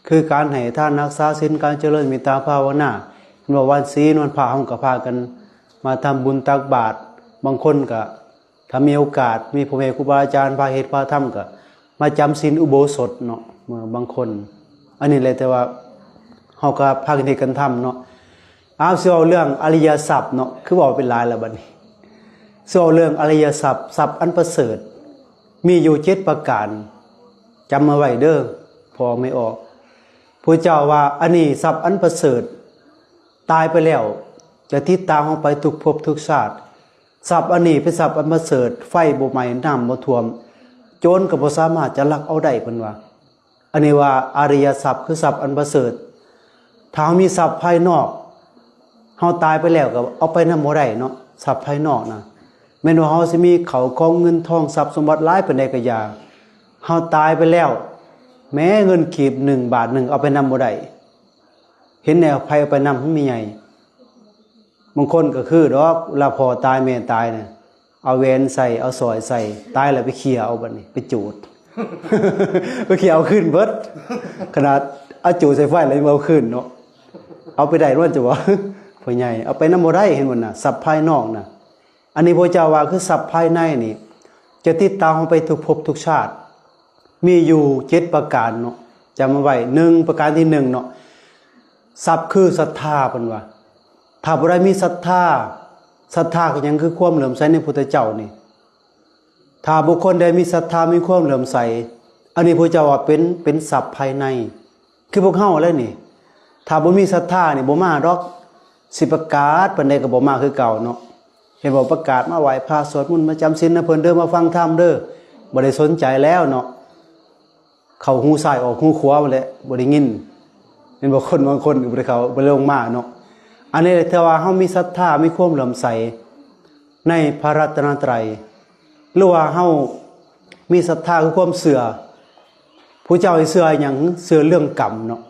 ຄືການໃຫ້ທານ, ຮັກສາສິນ, ການຈະເລີນເມດຕາພາວະນາ. ເຫັນບໍ່ ວັນສິນວັນພະເຮົາກໍພາກັນມາທຳບຸນຕັກບາດ, ບາງຄົນກໍ ຖ້າມີໂອກາດ ມີພໍ່ແມ່ຄູບາອາຈານພາເຮັດພາທຳ ກໍມາຈຳສິນອຸໂບສົດເນາະ. ເມື່ອບາງຄົນ ອັນນີ້ແຫຼະ ແຕ່ວ່າເຮົາກໍພາກັນເຮັດກັນທຳເນາະ. ອ້າວ ຊິເວົ້າເລື່ອງອະລິຍະຊັບເນາະ, ຄືເວົ້າເປັນຫຼາຍແລ້ວບັດນີ້. ຊິເວົ້າເລື່ອງອະລິຍະຊັບ, ຊັບອັນປະເສີດ ມີຢູ່ເຈັດປະການ. ຈຳມາໄວ້ເດີ ພໍ່ແມ່ອອກ. ພະເຈົ້າວ່າ ອັນນີ້ຊັບອັນປະເສີດ, ຕາຍໄປແລ້ວຈະຕິດຕາມເຮົາໄປທຸກພົບທຸກຊາດ. ຊັບອັນນີ້ເປັນຊັບອັນປະເສີດ, ໄຟບໍ່ໄໝ້, ນ້ຳບໍ່ຖ້ວມ, ໂຈນກໍບໍ່ສາມາດຈະລັກເອົາໄດ້, ເພິ່ນວ່າ. ອັນນີ້ວ່າອະລິຍະຊັບ ຄືຊັບອັນປະເສີດ. ຖ້າເຮົາມີຊັບພາຍນອກ, ເຮົາຕາຍໄປແລ້ວກໍເອົາໄປນຳບໍ່ໄດ້ເນາະ, ຊັບພາຍນອກນະ. ແມ່ນວ່າເຮົາຊິມີເຂົ້າຂອງເງິນທອງຊັບສົມບັດຫຼາຍປານໃດກໍຢ່າ, ເຮົາຕາຍໄປແລ້ວ, ແມ້ເງິນກີບໜຶ່ງບາດໜຶ່ງເອົາໄປນຳບໍ່ໄດ້. ເຫັນແນວໃຜເອົາໄປນຳ ມັນມີໃຫຍ່. ບາງຄົນກໍຄືດອກ ເວລາພໍ່ຕາຍແມ່ຕາຍນະ ເອົາແຫວນໃສ່ ເອົາສ້ອຍໃສ່, ຕາຍແລ້ວໄປເຄຍເອົາ, ບັດນີ້ໄປຈູດ ໄປເຄຍເອົາຄືນເບິດ. ຂະໜາດເອົາຈູດໃສ່ໄຟແລ້ວຍັງເອົາຄືນເນາະ, ເອົາໄປໄດ້ແມ່ນຈະວ່າ ພໍ່ໃຫຍ່ ເອົາໄປນຳບໍ່ໄດ້. ເຫັນບໍ່ນະ ຊັບພາຍນອກນະ. ອັນນີ້ພະເຈົ້າວ່າ ຄືຊັບພາຍໃນນີ້ ຈະຕິດຕາມເຮົາໄປທຸກພົບທຸກຊາດ. ມີຢູ່ເຈັດປະການເນາະ, ຈຳເອົາໄວ້. ໜຶ່ງ ປະການທີໜຶ່ງເນາະ, ຊັບຄືສັດທາ, ເພິ່ນວ່າ. ຖ້າຜູ້ໃດມີສັດທາ, ສັດທາຄືຫຍັງ? ຄືຄວາມເຫຼື້ອມໃສໃນພຸດທະເຈົ້ານີ້. ຖ້າບຸກຄົນໃດມີສັດທາ, ມີຄວາມເຫຼື້ອມໃສ, ອັນນີ້ພະເຈົ້າວ່າເປັນ, ເປັນຊັບພາຍໃນ. ຄືພວກເຮົາແຫຼະນີ້, ຖ້າບໍ່ມີສັດທານີ້ ບໍ່ມາດອກ, ຊິປະກາດປານໃດກໍບໍ່ມາຄືເກົ່າເນາະ. ເຫັນບໍ່ ປະກາດມາໄຫວ້ພະ ສວດມົນ ມາຈຳສິນນຳເພິ່ນເດີ, ມາຟັງທຳເດີ, ບໍ່ໄດ້ສົນໃຈແລ້ວເນາະ. ເຂົ້າຫູຊ້າຍອອກຫູຂວາໝົດແຫຼະ, ບໍ່ໄດ້ຍິນ. ເຫັນບໍ່ ຄົນບາງຄົນກໍບໍ່ໄດ້ເຂົ້າ, ບໍ່ໄດ້ລົງມາເນາະ. ອັນນີ້ແຫຼະ ຖ້າວ່າເຮົາມີສັດທາ, ມີຄວາມເຫຼື້ອມໃສໃນພະລັດຕະນະໄຕ ຫຼືວ່າເຮົາມີສັດທາ ຄືຄວາມເຊື່ອ. ຜູ້ເຈົ້າໃຫ້ເຊື່ອຫຍັງ? ເຊື່ອເລື່ອງກຳເນາະ,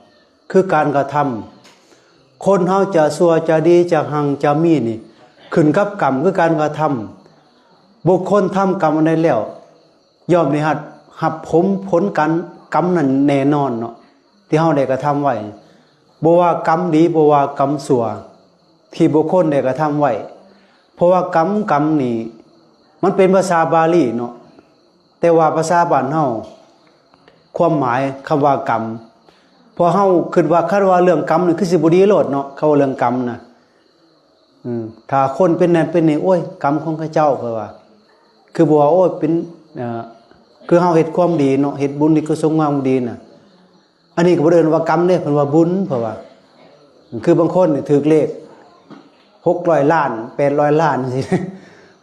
ຄືການກະທຳ. ຄົນເຮົາຈະຊົ່ວຈະດີ ຈະຮັ່ງຈະມີນີ້ ຂຶ້ນກັບກຳ ຄືການກະທຳ. ບຸກຄົນທຳກຳອັນໃດແລ້ວ ຍ່ອມໄດ້ຮັບ, ຮັບຜົນ, ຜົນການກຳນັ້ນແນ່ນອນເນາະ ທີ່ເຮົາໄດ້ກະທຳໄວ້. ບໍ່ວ່າກຳດີ ບໍ່ວ່າກຳຊົ່ວ ທີ່ບຸກຄົນໄດ້ກະທຳໄວ້. ເພາະວ່າກຳ, ກຳນີ້ ມັນເປັນພາສາບາລີເນາະ, ແຕ່ວ່າພາສາບ້ານເຮົາ ຄວາມໝາຍຄຳວ່າກຳ, ເພາະເຮົາຄິດວ່າ ຄັນວ່າເລື່ອງກຳນີ້ ຄືຊິບໍ່ດີໂລດເນາະ, ຄຳວ່າເລື່ອງກຳນະ. ອືມ ຖ້າຄົນເປັນນັ້ນເປັນນີ້ ໂອ້ຍ ກຳຂອງເຂົາເຈົ້າ, ເພິ່ນວ່າ. ຄືບໍ່ວ່າ ໂອ້ຍ ເປັນ, ເອີ, ຄືເຮົາເຮັດຄວາມດີເນາະ, ເຮັດບຸນເຮັດກຸສົນງາມດີນະ. ອັນນີ້ກໍບໍ່ໄດ້ເອີ້ນວ່າກຳເດ້, ເພິ່ນວ່າບຸນ, ເພິ່ນວ່າ. ຄືບາງຄົນນີ້ຖືກເລກຫົກຮ້ອຍລ້ານ ແປດຮ້ອຍລ້ານ ຈັ່ງຊີ້,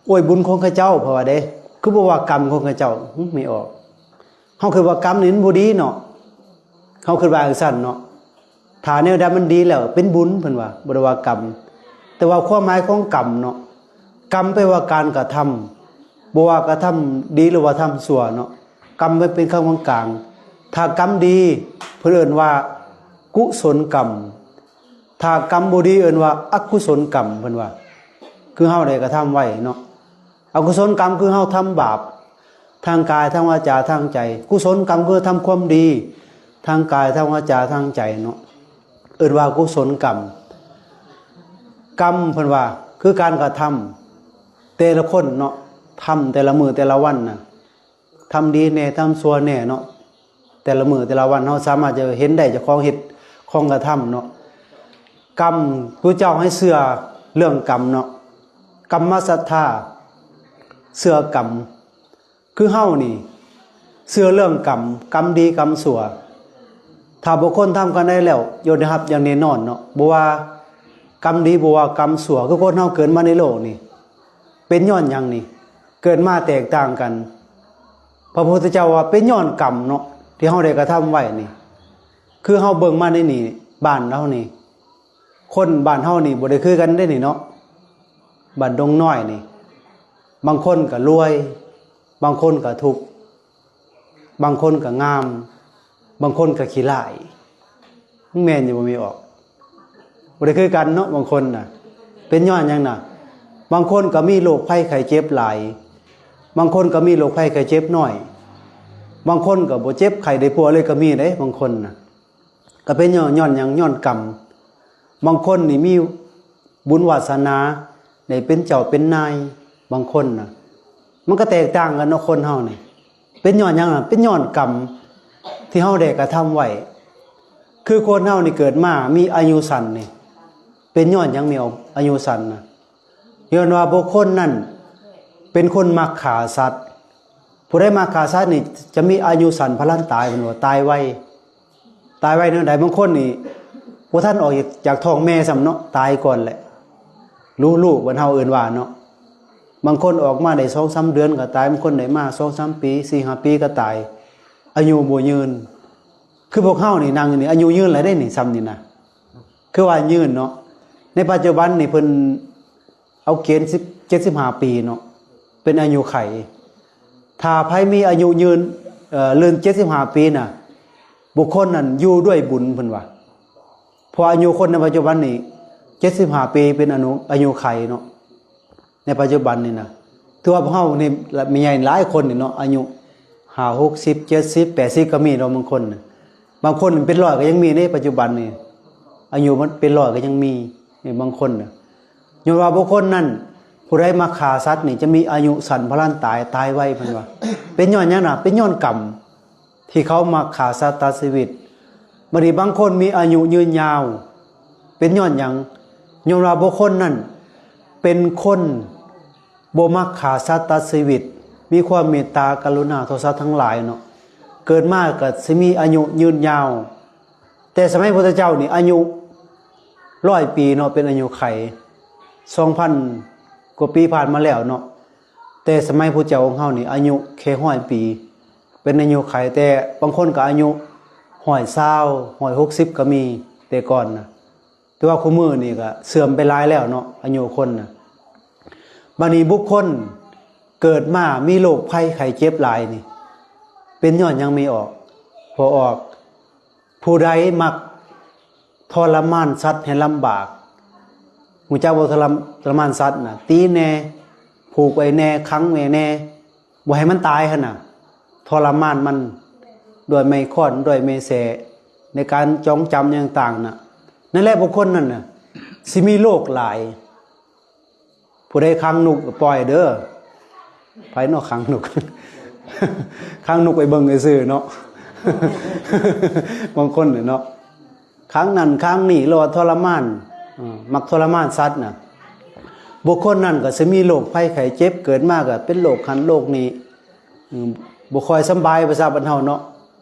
ໂອ້ຍ ບຸນຂອງເຂົາເຈົ້າ, ເພິ່ນວ່າເດ້. ຄືບໍ່ວ່າກຳຂອງເຂົາເຈົ້າ? ຫຶ ແມ່ອອກ. ເຮົາຄິດວ່າກຳນີ້ມັນບໍ່ດີເນາະ, ເຮົາຄິດວ່າຈັ່ງຊັ້ນເນາະ. ຖ້າແນວໃດມັນດີແລ້ວເປັນບຸນ, ເພິ່ນວ່າ, ບໍ່ໄດ້ວ່າກຳ. ແຕ່ວ່າຄວາມໝາຍຂອງກຳເນາະ, ກຳແປວ່າການກະທຳ, ບໍ່ວ່າກະທຳດີ ຫຼືວ່າທຳຊົ່ວເນາະ. ກຳມັນເປັນຄຳກາງໆ. ຖ້າກຳດີ ເພິ່ນເອີ້ນວ່າກຸສົນກຳ, ຖ້າກຳບໍ່ດີເອີ້ນວ່າອະກຸສົນກຳ, ເພິ່ນວ່າ. ຄືເຮົາໄດ້ກະທຳໄວ້ເນາະ. ອະກຸສົນກຳຄືເຮົາທຳບາບທາງກາຍ, ທາງວາຈາ, ທາງໃຈ. ກຸສົນກຳຄືທຳຄວາມດີທາງກາຍ, ທາງວາຈາ, ທາງໃຈເນາະ, ເອີ້ນວ່າກຸສົນກຳ. ກຳ ເພິ່ນວ່າ ຄືການກະທຳແຕ່ລະຄົນເນາະ, ທຳແຕ່ລະມື້ແຕ່ລະວັນນະ, ທຳດີແດ່ ທຳຊົ່ວແດ່ເນາະ. ແຕ່ລະມື້ແຕ່ລະວັນເຮົາສາມາດຈະເຫັນໄດ້ເຈົ້າຂອງເຮັດ ຂອງກະທຳເນາະ. ກຳ ພະເຈົ້າໃຫ້ເຊື່ອເລື່ອງກຳເນາະ, ກຳມະສັດທາ ເຊື່ອກຳ. ຄືເຮົານີ້ເຊື່ອເລື່ອງກຳ, ກຳດີກຳຊົ່ວ. ຖ້າບຸກຄົນທຳກຳໃດແລ້ວ ຍ່ອມໄດ້ຮັບຢ່າງແນ່ນອນເນາະ, ບໍ່ວ່າກຳດີ ບໍ່ວ່າກຳຊົ່ວ. ຄືຄົນເຮົາເກີດມາໃນໂລກນີ້ ເປັນຍ້ອນຫຍັງນີ້? ເກີດມາແຕກຕ່າງກັນ. ພະພຸດທະເຈົ້າວ່າເປັນຍ້ອນກຳເນາະ ທີ່ເຮົາໄດ້ກະທຳໄວ້ນີ້. ຄືເຮົາເບິ່ງມາໃນນີ້ ບ້ານເຮົານີ້ ຄົນບ້ານເຮົານີ້ບໍ່ໄດ້ຄືກັນເດ້ນີ້ເນາະ. ບ້ານດົງນ້ອຍນີ້ ບາງຄົນກະລວຍ ບາງຄົນກະທຸກ ບາງຄົນກະງາມ ບາງຄົນກະຂີ້ຮ້າຍ. ມັນແມ່ນຢູ່ບໍ່ ມີອອກ? ບໍ່ໄດ້ຄືກັນເນາະ. ບາງຄົນນະ ເປັນຍ້ອນຫຍັງນະ? ບາງຄົນກະມີໂລກໄພໄຂ້ເຈັບຫຼາຍ ບາງຄົນກະມີໂລກໄພໄຂ້ເຈັບໜ້ອຍ ບາງຄົນກະບໍ່ເຈັບໄຂ້ໄດ້ປ່ວຍເລີຍກະມີເດ້ ບາງຄົນນະ. ກະເປັນຍ້ອນ ຍ້ອນຫຍັງ? ຍ້ອນກຳ. ບາງຄົນນີ້ມີບຸນວາສະໜາໄດ້ເປັນເຈົ້າເປັນນາຍ ບາງຄົນນະ. ມັນກະແຕກຕ່າງກັນເນາະ ຄົນເຮົານີ້. ເປັນຍ້ອນຫຍັງນະ? ເປັນຍ້ອນກຳທີ່ເຮົາໄດ້ກະທຳໄວ້. ຄືຄົນເຮົານີ້ເກີດມາມີອາຍຸສັ້ນນີ້ ເປັນຍ້ອນຫຍັງມີອາຍຸສັ້ນນະ? ຍ້ອນວ່າບຸກຄົນນັ້ນເປັນຄົນມັກຂ້າສັດ. ຜູ້ໃດມັກຂ້າສັດນີ້ຈະມີອາຍຸສັ້ນພະລັນຕາຍ ເພິ່ນວ່າຕາຍໄວ. ຕາຍໄວແນວໃດ? ບາງຄົນນີ້ບໍ່ທັນອອກຈາກທ້ອງແມ່ຊ້ຳເນາະ ຕາຍກ່ອນແຫຼະ. ລຸ ລຸ ບ້ານເຮົາເອີ້ນວ່າເນາະ. ບາງຄົນອອກມາໄດ້ສອງສາມເດືອນກະຕາຍ ບາງຄົນໄດ້ມາສອງສາມປີ ສີ່ຫ້າປີກະຕາຍ. ອາຍຸບໍ່ຍືນ. ຄືພວກເຮົານີ້ນັ່ງຢູ່ນີ້ ອາຍຸຍືນແລ້ວເດ້ນີ້ ຊ່ຳນີ້ນະ. ຄືວ່າຍືນເນາະ. ໃນປັດຈຸບັນນີ້ເພິ່ນເອົາເກນສິບ ເຈັດສິບຫ້າປີເນາະ ເປັນອາຍຸໄຂ. ຖ້າໃຜມີອາຍຸຍືນ ເອີ ເກີນເຈັດສິບຫ້າປີນະ ບຸກຄົນນັ້ນຢູ່ດ້ວຍບຸນ ເພິ່ນວ່າ. ເພາະອາຍຸຄົນໃນປັດຈຸບັນນີ້ ເຈັດສິບຫ້າປີເປັນອາຍຸ ອາຍຸໄຂເນາະ. ໃນປັດຈຸບັນນີ້ນະ ຖືວ່າພວກເຮົານີ້ແມ່ໃຫຍ່ຫຼາຍຄົນນີ້ເນາະ ອາຍຸຫ້າ ຫົກສິບ ເຈັດສິບ ແປດສິບກະມີເນາະ. ບາງຄົນນະ ບາງຄົນເປັນຮ້ອຍກະຍັງມີເດ້ ປັດຈຸບັນນີ້. ອາຍຸມັນເປັນຮ້ອຍກະຍັງມີນີ້ ບາງຄົນນະ. ຍ້ອນວ່າບຸກຄົນນັ້ນ ຜູ້ໃດມັກຂ້າສັດນີ້ຈະມີອາຍຸສັ້ນພະລັນຕາຍ ຕາຍໄວ ເພິ່ນວ່າ. ເປັນຍ້ອນຫຍັງນະ? ເປັນຍ້ອນກຳ ທີ່ເຂົາມັກຂ້າສັດຕັດຊີວິດ. ບາດນີ້ບາງຄົນມີອາຍຸຍືນຍາວ ເປັນຍ້ອນຫຍັງ? ຍ້ອນວ່າບຸກຄົນນັ້ນເປັນຄົນບໍ່ມັກຂ້າສັດຕັດຊີວິດ ມີຄວາມເມດຕາກະລຸນາຕໍ່ສັດທັງຫຼາຍເນາະ. ເກີດມາກະຊິມີອາຍຸຍືນຍາວ. ແຕ່ສະໄໝພຸດທະເຈົ້ານີ້ອາຍຸຮ້ອຍປີເນາະ ເປັນອາຍຸໄຂ. ສອງພັນກວ່າປີຜ່ານມາແລ້ວເນາະ. ແຕ່ສະໄໝພຸດທະເຈົ້າຂອງເຮົານີ້ອາຍຸແຄ່ຮ້ອຍປີ ເປັນອາຍຸໄຂ. ແຕ່ບາງຄົນກະອາຍຸຮ້ອຍຊາວ ຮ້ອຍຫົກສິບກະມີແຕ່ກ່ອນນະ. ແຕ່ວ່າຄູ່ມື້ນີ້ກະເສື່ອມໄປຫຼາຍແລ້ວເນາະ ອາຍຸຄົນນະ. ບາດນີ້ບຸກຄົນເກີດມາມີໂລກໄພໄຂ້ເຈັບຫຼາຍນີ້ ເປັນຍ້ອນຫຍັງ? ມີອອກ ພໍອອກ. ຜູ້ໃດມັກທໍລະມານສັດໃຫ້ລຳບາກ. ຮູ້ຈັກບໍ່? ທໍລະ ທໍລະມານສັດນະ ຕີແດ່ ຜູກໄວ້ແດ່ ຂັງໄວ້ແດ່ ບໍ່ໃຫ້ມັນຕາຍຫັ້ນນະ. ທໍລະມານມັນດ້ວຍໄມ້ຄ້ອນ ດ້ວຍໄມ້ແສ້ ໃນການຈອງຈຳຫຍັງຕ່າງໆນະ. ນັ້ນແຫຼະ ບຸກຄົນນັ້ນນະ ຊິມີໂລກຫຼາຍ. ຜູ້ໃດຂັງນົກກະປ່ອຍເດີ. ໃຜເນາະຂັງນົກ? ຂັງນົກໄປເບິ່ງຊື່ໆເນາະ. ບາງຄົນເນາະ ຂັງນັ້ນຂັງນີ້ ຫຼືວ່າທໍລະມານ ເອີ ມັກທໍລະມານສັດນະ. ບຸກຄົນນັ້ນກະຊິມີໂລກໄພໄຂ້ເຈັບ ເກີດມາກະເປັນໂລກຫັ້ນໂລກນີ້ ເອີ ບໍ່ຄ່ອຍສຳບາຍ ພາສາບ້ານເຮົາເນາະ.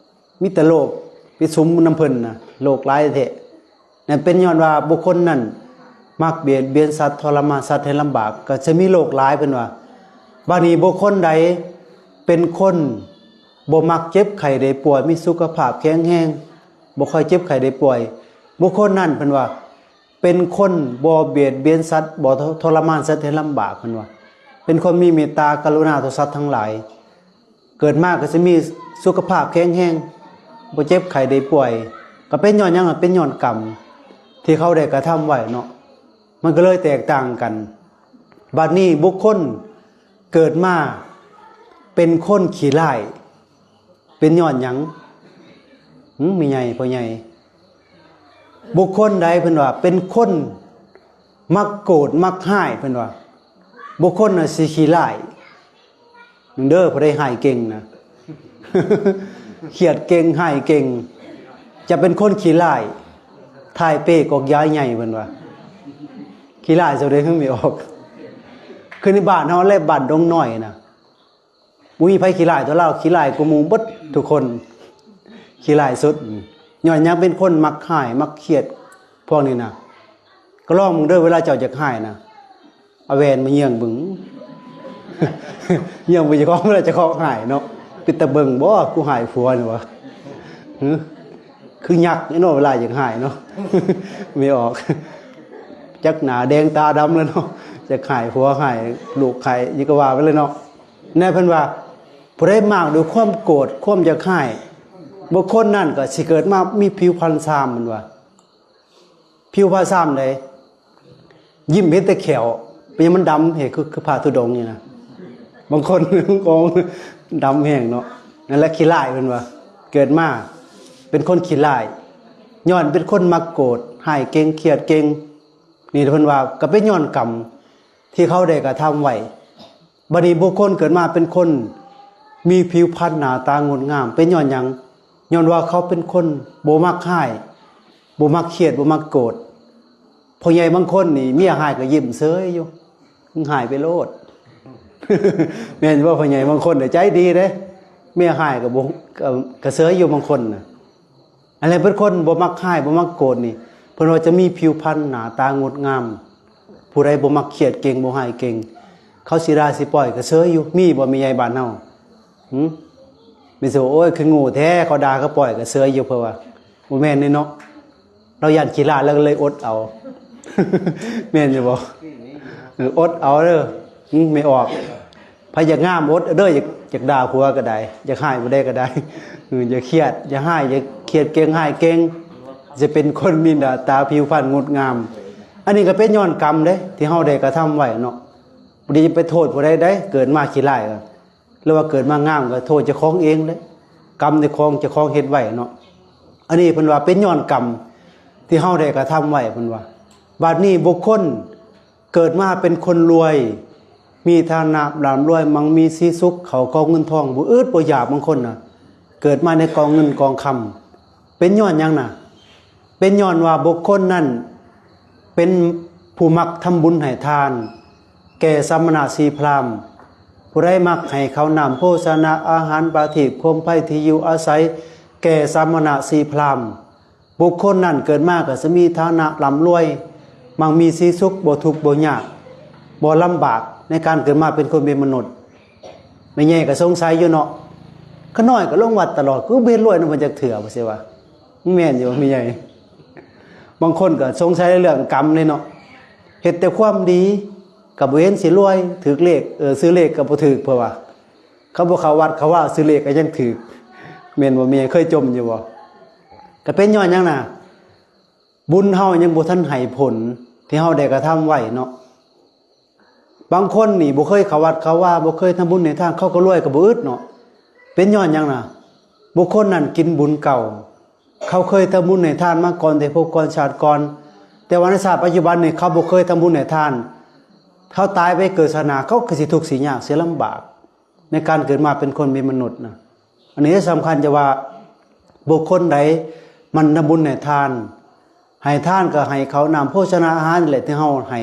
ມີແຕ່ໂລກໄປສຸມນຳເພິ່ນນະ ໂລກຫຼາຍແທ້. ນັ້ນເປັນຍ້ອນວ່າບຸກຄົນນັ້ນມັກບຽດບຽນສັດ ທໍລະມານສັດໃຫ້ລຳບາກ ກະຊິມີໂລກຫຼາຍ ເພິ່ນວ່າ. ບາດນີ້ບຸກຄົນໃດເປັນຄົນບໍ່ມັກເຈັບໄຂ້ໄດ້ປ່ວຍ ມີສຸຂະພາບແຂງແຮງ ບໍ່ຄ່ອຍເຈັບໄຂ້ໄດ້ປ່ວຍ ບຸກຄົນນັ້ນ ເພິ່ນວ່າ ເປັນຄົນບໍ່ບຽດບຽນສັດ ບໍ່ທໍລະມານສັດໃຫ້ລຳບາກ ເພິ່ນວ່າ. ເປັນຄົນມີເມດຕາກະລຸນາຕໍ່ສັດທັງຫຼາຍ. ເກີດມາກະຊິມີສຸຂະພາບແຂງແຮງ ບໍ່ເຈັບໄຂ້ໄດ້ປ່ວຍ. ກະເປັນຍ້ອນຫຍັງ? ເປັນຍ້ອນກຳທີ່ເຂົາໄດ້ກະທຳໄວ້ເນາະ ມັນກະເລີຍແຕກຕ່າງກັນ. ບາດນີ້ບຸກຄົນເກີດມາເປັນຄົນຂີ້ຮ້າຍ ເປັນຍ້ອນຫຍັງ? ຫຶ ແມ່ໃຫຍ່ ພໍ່ໃຫຍ່? ບຸກຄົນໃດ ເພິ່ນວ່າ ເປັນຄົນມັກໂກດມັກຮ້າຍ ເພິ່ນວ່າ ບຸກຄົນນະຊິຂີ້ຮ້າຍ. ເດີ ຜູ້ໃດຮ້າຍເກັ່ງນະ ຄຽດເກັ່ງ ຮ້າຍເກັ່ງ ຈະເປັນຄົນຂີ້ຮ້າຍ ຖ່າຍເປກອກຢາຍໃຫຍ່ ເພິ່ນວ່າ. ຂີ້ຮ້າຍຊະເດ ແມ່ອອກ. ຄືໃນບ້ານເຮົາແລະ ບ້ານດົງນ້ອຍນະ ບໍ່ມີໃຜຂີ້ຮ້າຍເທົ່າລາວ ຂີ້ຮ້າຍກວ່າໝູ່ເບິດທຸກຄົນ ຂີ້ຮ້າຍສຸດ. ຍ້ອນຫຍັງ? ເປັນຄົນມັກຮ້າຍ ມັກຄຽດ ພວກນີ້ນະ. ກະລອງເບິ່ງເດີ ເວລາເຈົ້າຢາກຮ້າຍນະ ເອົາແວ່ນມາເຍືອງເບິ່ງ ຍ້ອນວ່າເຈົ້າຂອງ ເວລາເຈົ້າຂອງຮ້າຍເນາະ ເປັນຕາເບິ່ງບໍ່ ຜູ້ຮ້າຍຜົວນີ້ຫວາ ຫື ຄືຍັກເນາະ ເວລາຢາກຮ້າຍເນາະ ແມ່ອອກ ຈັກໜ້າແດງຕາດຳແລ້ວເນາະ ຢາກຮ້າຍຜົວຮ້າຍລູກຮ້າຍຫຍັງກໍວ່າໄປເລີຍເນາະ. ແນວເພິ່ນວ່າ ຜູ້ໃດມາກດ້ວຍຄວາມໂກດ ຄວາມຢາກຮ້າຍ ບຸກຄົນນັ້ນກໍຊິເກີດມາມີຜິວພັນຊາມ ເພິ່ນວ່າ ຜິວພະຊາມໃດ ຍິ້ມເຫັນແຕ່ແຂ້ວ ເປັນຫຍັງມັນດຳແຮງ ຄື ຄືພະທຸດົງນີ້ນະ ບາງຄົນຂອງດຳແຮງເນາະ ນັ້ນແຫຼະຂີ້ຮ້າຍ ເພິ່ນວ່າ ເກີດມາເປັນຄົນຂີ້ຮ້າຍ ຍ້ອນເປັນຄົນມັກໂກດ ຮ້າຍເກັ່ງ ຄຽດເກັ່ງ ນີ້ເພິ່ນວ່າ ກໍເປັນຍ້ອນກຳທີ່ເຂົາໄດ້ກະທຳໄວ້. ບັດນີ້ບຸກຄົນເກີດມາເປັນຄົນມີຜິວພັນໜ້າຕາງົດງາມ ເປັນຍ້ອນຫຍັງ? ຍ້ອນວ່າເຂົາເປັນຄົນບໍ່ມັກຮ້າຍ ບໍ່ມັກຄຽດ ບໍ່ມັກໂກດ. ພໍ່ໃຫຍ່ບາງຄົນນີ້ເມຍຮ້າຍກໍຍິ້ມເຊີຍຢູ່ ມຶງຮ້າຍໄປໂລດ ແມ່ນບໍ່? ພໍ່ໃຫຍ່ບາງຄົນໃຈດີເດ້ ເມຍຮ້າຍກໍບໍ່ ກໍ ກໍເຊີຍຢູ່ບາງຄົນນະ. ອັນນັ້ນເປັນຄົນບໍ່ມັກຮ້າຍ ບໍ່ມັກໂກດນີ້ ເພິ່ນວ່າຈະມີຜິວພັນໜ້າຕາງົດງາມ. ຜູ້ໃດບໍ່ມັກຄຽດເກັ່ງ ບໍ່ຮ້າຍເກັ່ງ ເຂົາຊິດ່າຊິປ້ອຍກໍເຊີຍຢູ່. ມີບໍ່ແມ່ໃຫຍ່ບ້ານເຮົາ? ຫື ມີຊິວ່າ ໂອ້ຍ ຄືໂງ່ແທ້ ເຂົາດ່າເຂົາປ້ອຍກໍເຊີຍຢູ່ ເພິ່ນວ່າ ບໍ່ແມ່ນເດ້ເນາະ ລາວຢ້ານຂີ້ລ້າ ລາວກໍເລີຍອົດເອົາ ແມ່ນຢູ່ບໍ່? ເອີ ອົດເອົາເດີ ຫື ແມ່ອອກ ໃຜຢາກງາມອົດເດີ ຢາກ ຢາກດ່າຜົວກໍໄດ້ ຢາກຮ້າຍຜູ້ໃດກໍໄດ້ ເອີ ຢ່າຄຽດ ຢ່າຮ້າຍ ຢ່າຄຽດເກັ່ງ ຮ້າຍເກັ່ງ ຈະເປັນຄົນມີໜ້າຕາຜິວພັນງົດງາມ. ອັນນີ້ກໍເປັນຍ້ອນກຳເດ້ ທີ່ເຮົາໄດ້ກະທຳໄວ້ເນາະ. ບໍ່ໄດ້ໄປໂທດຜູ້ໃດໃດ ເກີດມາຂີ້ຮ້າຍກໍ ຫຼືວ່າເກີດມາງາມກໍໂທດເຈົ້າຂອງເອງເດ້ ກຳໃນຂອງເຈົ້າຂອງເຮັດໄວ້ເນາະ. ອັນນີ້ເພິ່ນວ່າເປັນຍ້ອນກຳທີ່ເຮົາໄດ້ກະທຳໄວ້ ເພິ່ນວ່າ. ບັດນີ້ບຸກຄົນເກີດມາເປັນຄົນລວຍ ມີຖານະລ່ຳລວຍ ມັ່ງມີສີສຸກ ເຂົ້າຂອງເງິນທອງ ບໍ່ອຶດບໍ່ຢາກ. ບາງຄົນນະ ເກີດມາໃນກອງເງິນກອງຄຳ ເປັນຍ້ອນຫຍັງນະ? ເປັນຍ້ອນວ່າບຸກຄົນນັ້ນເປັນຜູ້ມັກທຳບຸນໃຫ້ທານແກ່ສະມະນະຊີພຣາມ. ຜູ້ໃດມັກໃຫ້ເຂົ້ານ້ຳໂພຊະນະອາຫານ ປະທີບໂຄມໄຟ ທີ່ຢູ່ອາໄສແກ່ສະມະນະຊີພຣາມ, ບຸກຄົນນັ້ນເກີດມາກໍຈະມີຖານະລ່ຳລວຍ, ມັ່ງມີສີສຸກ, ບໍ່ທຸກບໍ່ຍາກ, ບໍ່ລຳບາກໃນການເກີດມາເປັນຄົນເປັນມະນຸດ. ແມ່ໃຫຍ່ກໍສົງໄສຢູ່ເນາະ, ຂ້ານ້ອຍກໍລົງວັດຕະຫຼອດ, ຄືບໍ່ເຫັນລວຍນຳເພິ່ນຈັກເທື່ອ ວ່າຊີ້ວ່າ. ແມ່ນຢູ່ແມ່ໃຫຍ່. ບາງຄົນກໍສົງໄສໃນເລື່ອງກຳເດ້ເນາະ, ເຮັດແຕ່ຄວາມດີກໍບໍ່ເຫັນຊິລວຍ, ຖືກເລກ ເອີ ຊື້ເລກກໍບໍ່ຖືກ ເພິ່ນວ່າ. ເຂົາບໍ່ເຂົ້າວັດເຂົ້າວາ ຊື້ເລກກໍຍັງຖືກ. ແມ່ນບໍ່ແມ່ໃຫຍ່? ເຄີຍຈົ່ມຢູ່ບໍ່? ກໍເປັນຍ້ອນຫຍັງນະ? ບຸນເຮົາຍັງບໍ່ທັນໃຫ້ຜົນທີ່ເຮົາໄດ້ກະທຳໄວ້ເນາະ. ບາງຄົນນີ້ບໍ່ເຄີຍເຂົ້າວັດເຂົ້າວາ ບໍ່ເຄີຍທຳບຸນໃຫ້ທານ, ເຂົາກໍລວຍກໍບໍ່ອຶດເນາະ. ເປັນຍ້ອນຫຍັງນະ? ບຸກຄົນນັ້ນກິນບຸນເກົ່າ, ເຂົາເຄີຍທຳບຸນໃຫ້ທານມາກ່ອນແຕ່ພົບກ່ອນຊາດກ່ອນ, ແຕ່ວ່າໃນຊາດປັດຈຸບັນນີ້ເຂົາບໍ່ເຄີຍທຳບຸນໃຫ້ທານ. ເຂົາຕາຍໄປເກີດຊາດໜ້າ ເຂົາກໍຊິທຸກຊິຍາກ ຊິລຳບາກໃນການເກີດມາເປັນຄົນເປັນມະນຸດນະ. ອັນນີ້ສຳຄັນ ຈະວ່າບຸກຄົນໃດໝັ່ນທຳບຸນໃຫ້ທານ, ໃຫ້ທານກໍໃຫ້ເຂົ້ານ້ຳໂພຊະນາອາຫານນີ້ແຫຼະ ທີ່ເຮົາໃຫ້,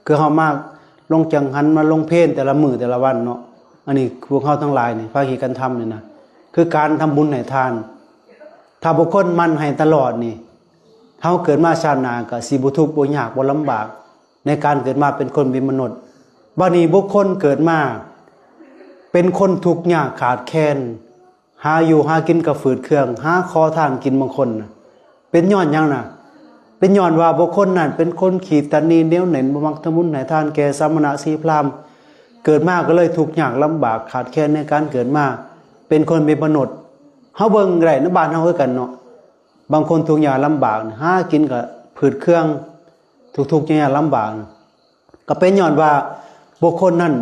ຄືເຮົາມາລົງຈັງຫັນ ມາລົງເພນແຕ່ລະມື້ແຕ່ລະວັນເນາະ. ອັນນີ້ພວກເຮົາທັງຫຼາຍນີ້ພາກັນເຮັດກັນທຳນີ້ນະ ຄືການທຳບຸນໃຫ້ທານ. ຖ້າບຸກຄົນໝັ່ນໃຫ້ຕະຫຼອດນີ້ ເຮົາເກີດມາຊາດໜ້າກໍຊິບໍ່ທຸກບໍ່ຍາກ ບໍ່ລຳບາກໃນການເກີດມາເປັນຄົນເປັນມະນຸດ. ບັດນີ້ບຸກຄົນເກີດມາເປັນຄົນທຸກຍາກຂາດແຄນ, ຫາຢູ່ຫາກິນກໍຝືດເຄືອງ, ຫາຂໍທານກິນບາງຄົນນະ. ເປັນຍ້ອນຫຍັງນະ? ເປັນຍ້ອນວ່າບຸກຄົນນັ້ນເປັນຄົນຂີ້ຕັນໜີ ໜຽວແໜ້ນ, ບໍ່ມັກທຳບຸນໃຫ້ທານແກ່ສະມະນະຊີພຣາມ, ເກີດມາກໍເລີຍທຸກຍາກລຳບາກຂາດແຄນໃນການເກີດມາເປັນຄົນເປັນມະນຸດ. ເຮົາເບິ່ງກໍໄດ້ໃນບ້ານເຮົາຄືກັນເນາະ, ບາງຄົນທຸກຍາກລຳບາກ ຫາກິນກໍຝືດເຄືອງ, ທຸກໆຍາກລຳບາກ ກໍເປັນຍ້ອນວ່າບຸກຄົນນັ້ນ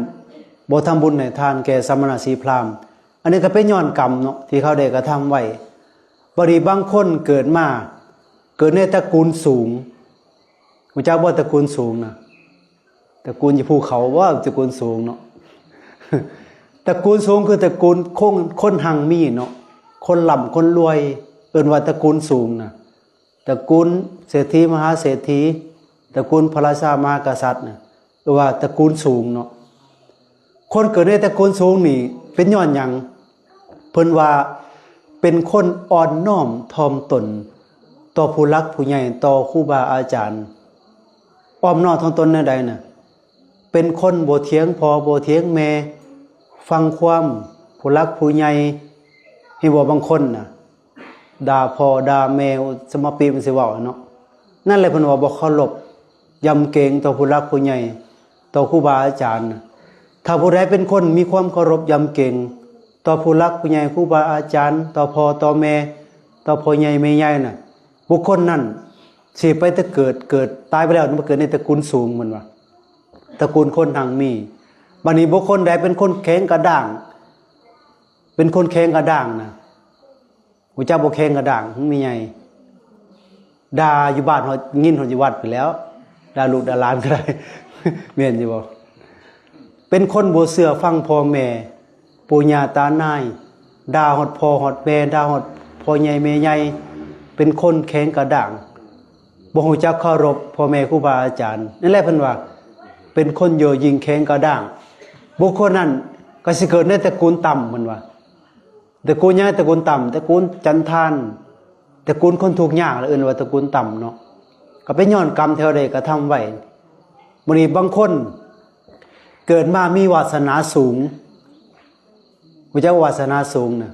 ບໍ່ທຳບຸນໃຫ້ທານແກ່ສະມະນະຊີພຣາມ. ອັນນີ້ກໍເປັນຍ້ອນກຳເນາະ ທີ່ເຂົາໄດ້ກະທຳໄວ້. ບັດນີ້ບາງຄົນເກີດມາ ເກີດໃນຕະກູນສູງ, ຮູ້ຈັກບໍ່ຕະກູນສູງນະ? ຕະກູນຢູ່ພູເຂົາບໍ່? ຕະກູນສູງເນາະ. ຕະກູນສູງຄືຕະກູນຄົນ ຄົນຮັ່ງມີເນາະ, ຄົນລ່ຳຄົນລວຍ, ເອີ້ນວ່າຕະກູນສູງນະ. ຕະກູນເສດຖີມະຫາເສດຖີ, ຕະກູນພະລາຊາມະຫາກະສັດນະ, ຫຼືວ່າຕະກູນສູງເນາະ. ຄົນເກີດໃນຕະກູນສູງນີ້ເປັນຍ້ອນຫຍັງ? ເພິ່ນວ່າເປັນຄົນອ່ອນນ້ອມຖ່ອມຕົນຕໍ່ຜູ້ຫຼັກຜູ້ໃຫຍ່, ຕໍ່ຄູບາອາຈານ. ອ່ອນນ້ອມຖ່ອມຕົນແນວໃດນະ? ເປັນຄົນບໍ່ຖຽງພໍ່ບໍ່ຖຽງແມ່ ຟັງຄວາມຜູ້ຫຼັກຜູ້ໃຫຍ່. ເຫັນບໍ່ ບາງຄົນນະ ດ່າພໍ່ດ່າແມ່ ສະມາປີມັນຊິເວົ້າເນາະ. ນັ້ນແຫຼະເພິ່ນວ່າບໍ່ເຄົາລົບຢຳເກງຕໍ່ຜູ້ຫຼັກຜູ້ໃຫຍ່ ຕໍ່ຄູບາອາຈານ. ຖ້າຜູ້ໃດເປັນຄົນມີຄວາມເຄົາລົບຢຳເກງຕໍ່ຜູ້ຫຼັກຜູ້ໃຫຍ່ ຄູບາອາຈານ ຕໍ່ພໍ່ຕໍ່ແມ່ ຕໍ່ພໍ່ໃຫຍ່ແມ່ໃຫຍ່ນະ ບຸກຄົນນັ້ນຊິໄປແຕ່ເກີດ ເກີດຕາຍໄປແລ້ວມາເກີດໃນຕະກຸນສູງ ເພິ່ນວ່າ ຕະກຸນຄົນຮັ່ງມີ. ບັດນີ້ບຸກຄົນໃດເປັນຄົນແຂງກະດ້າງ ເປັນຄົນແຂງກະດ້າງນະ ຮູ້ຈັກບໍ່ ແຂງກະດ້າງ ແມ່ໃຫຍ່ ດ່າຢູ່ບ້ານຮອດ ຍິນຮອດຢູ່ວັດພຸ້ນແລ້ວ ດ່າລູກດ່າຫຼານກໍໄດ້ ແມ່ນຢູ່ບໍ່? ເປັນຄົນບໍ່ເຊື່ອຟັງພໍ່ແມ່ ປູ່ຍ່າຕານາຍ ດ່າຮອດພໍ່ຮອດແມ່ ດ່າຮອດພໍ່ໃຫຍ່ແມ່ໃຫຍ່ ເປັນຄົນແຂງກະດ້າງ ບໍ່ຮູ້ຈັກເຄົາລົບພໍ່ແມ່ຄູບາອາຈານ. ນັ້ນແຫຼະເພິ່ນວ່າເປັນຄົນເຍີະຍິງແຂງກະດ້າງ. ບຸກຄົນນັ້ນກໍຊິເກີດໃນຕະກຸນຕ່ຳ ເພິ່ນວ່າ ຕະກຸນຫຍັງ? ຕະກຸນຕ່ຳ ຕະກຸນຈັນທານ ຕະກຸນຄົນທຸກຍາກ ແລະ ເອີ້ນວ່າຕະກຸນຕ່ຳເນາະ. ກໍເປັນຍ້ອນກຳທີ່ເຮົາໄດ້ກະທຳໄວ້. ມື້ນີ້ບາງຄົນເກີດມາມີວາສະໜາສູງ ຮູ້ຈັກວາສະໜາສູງນະ?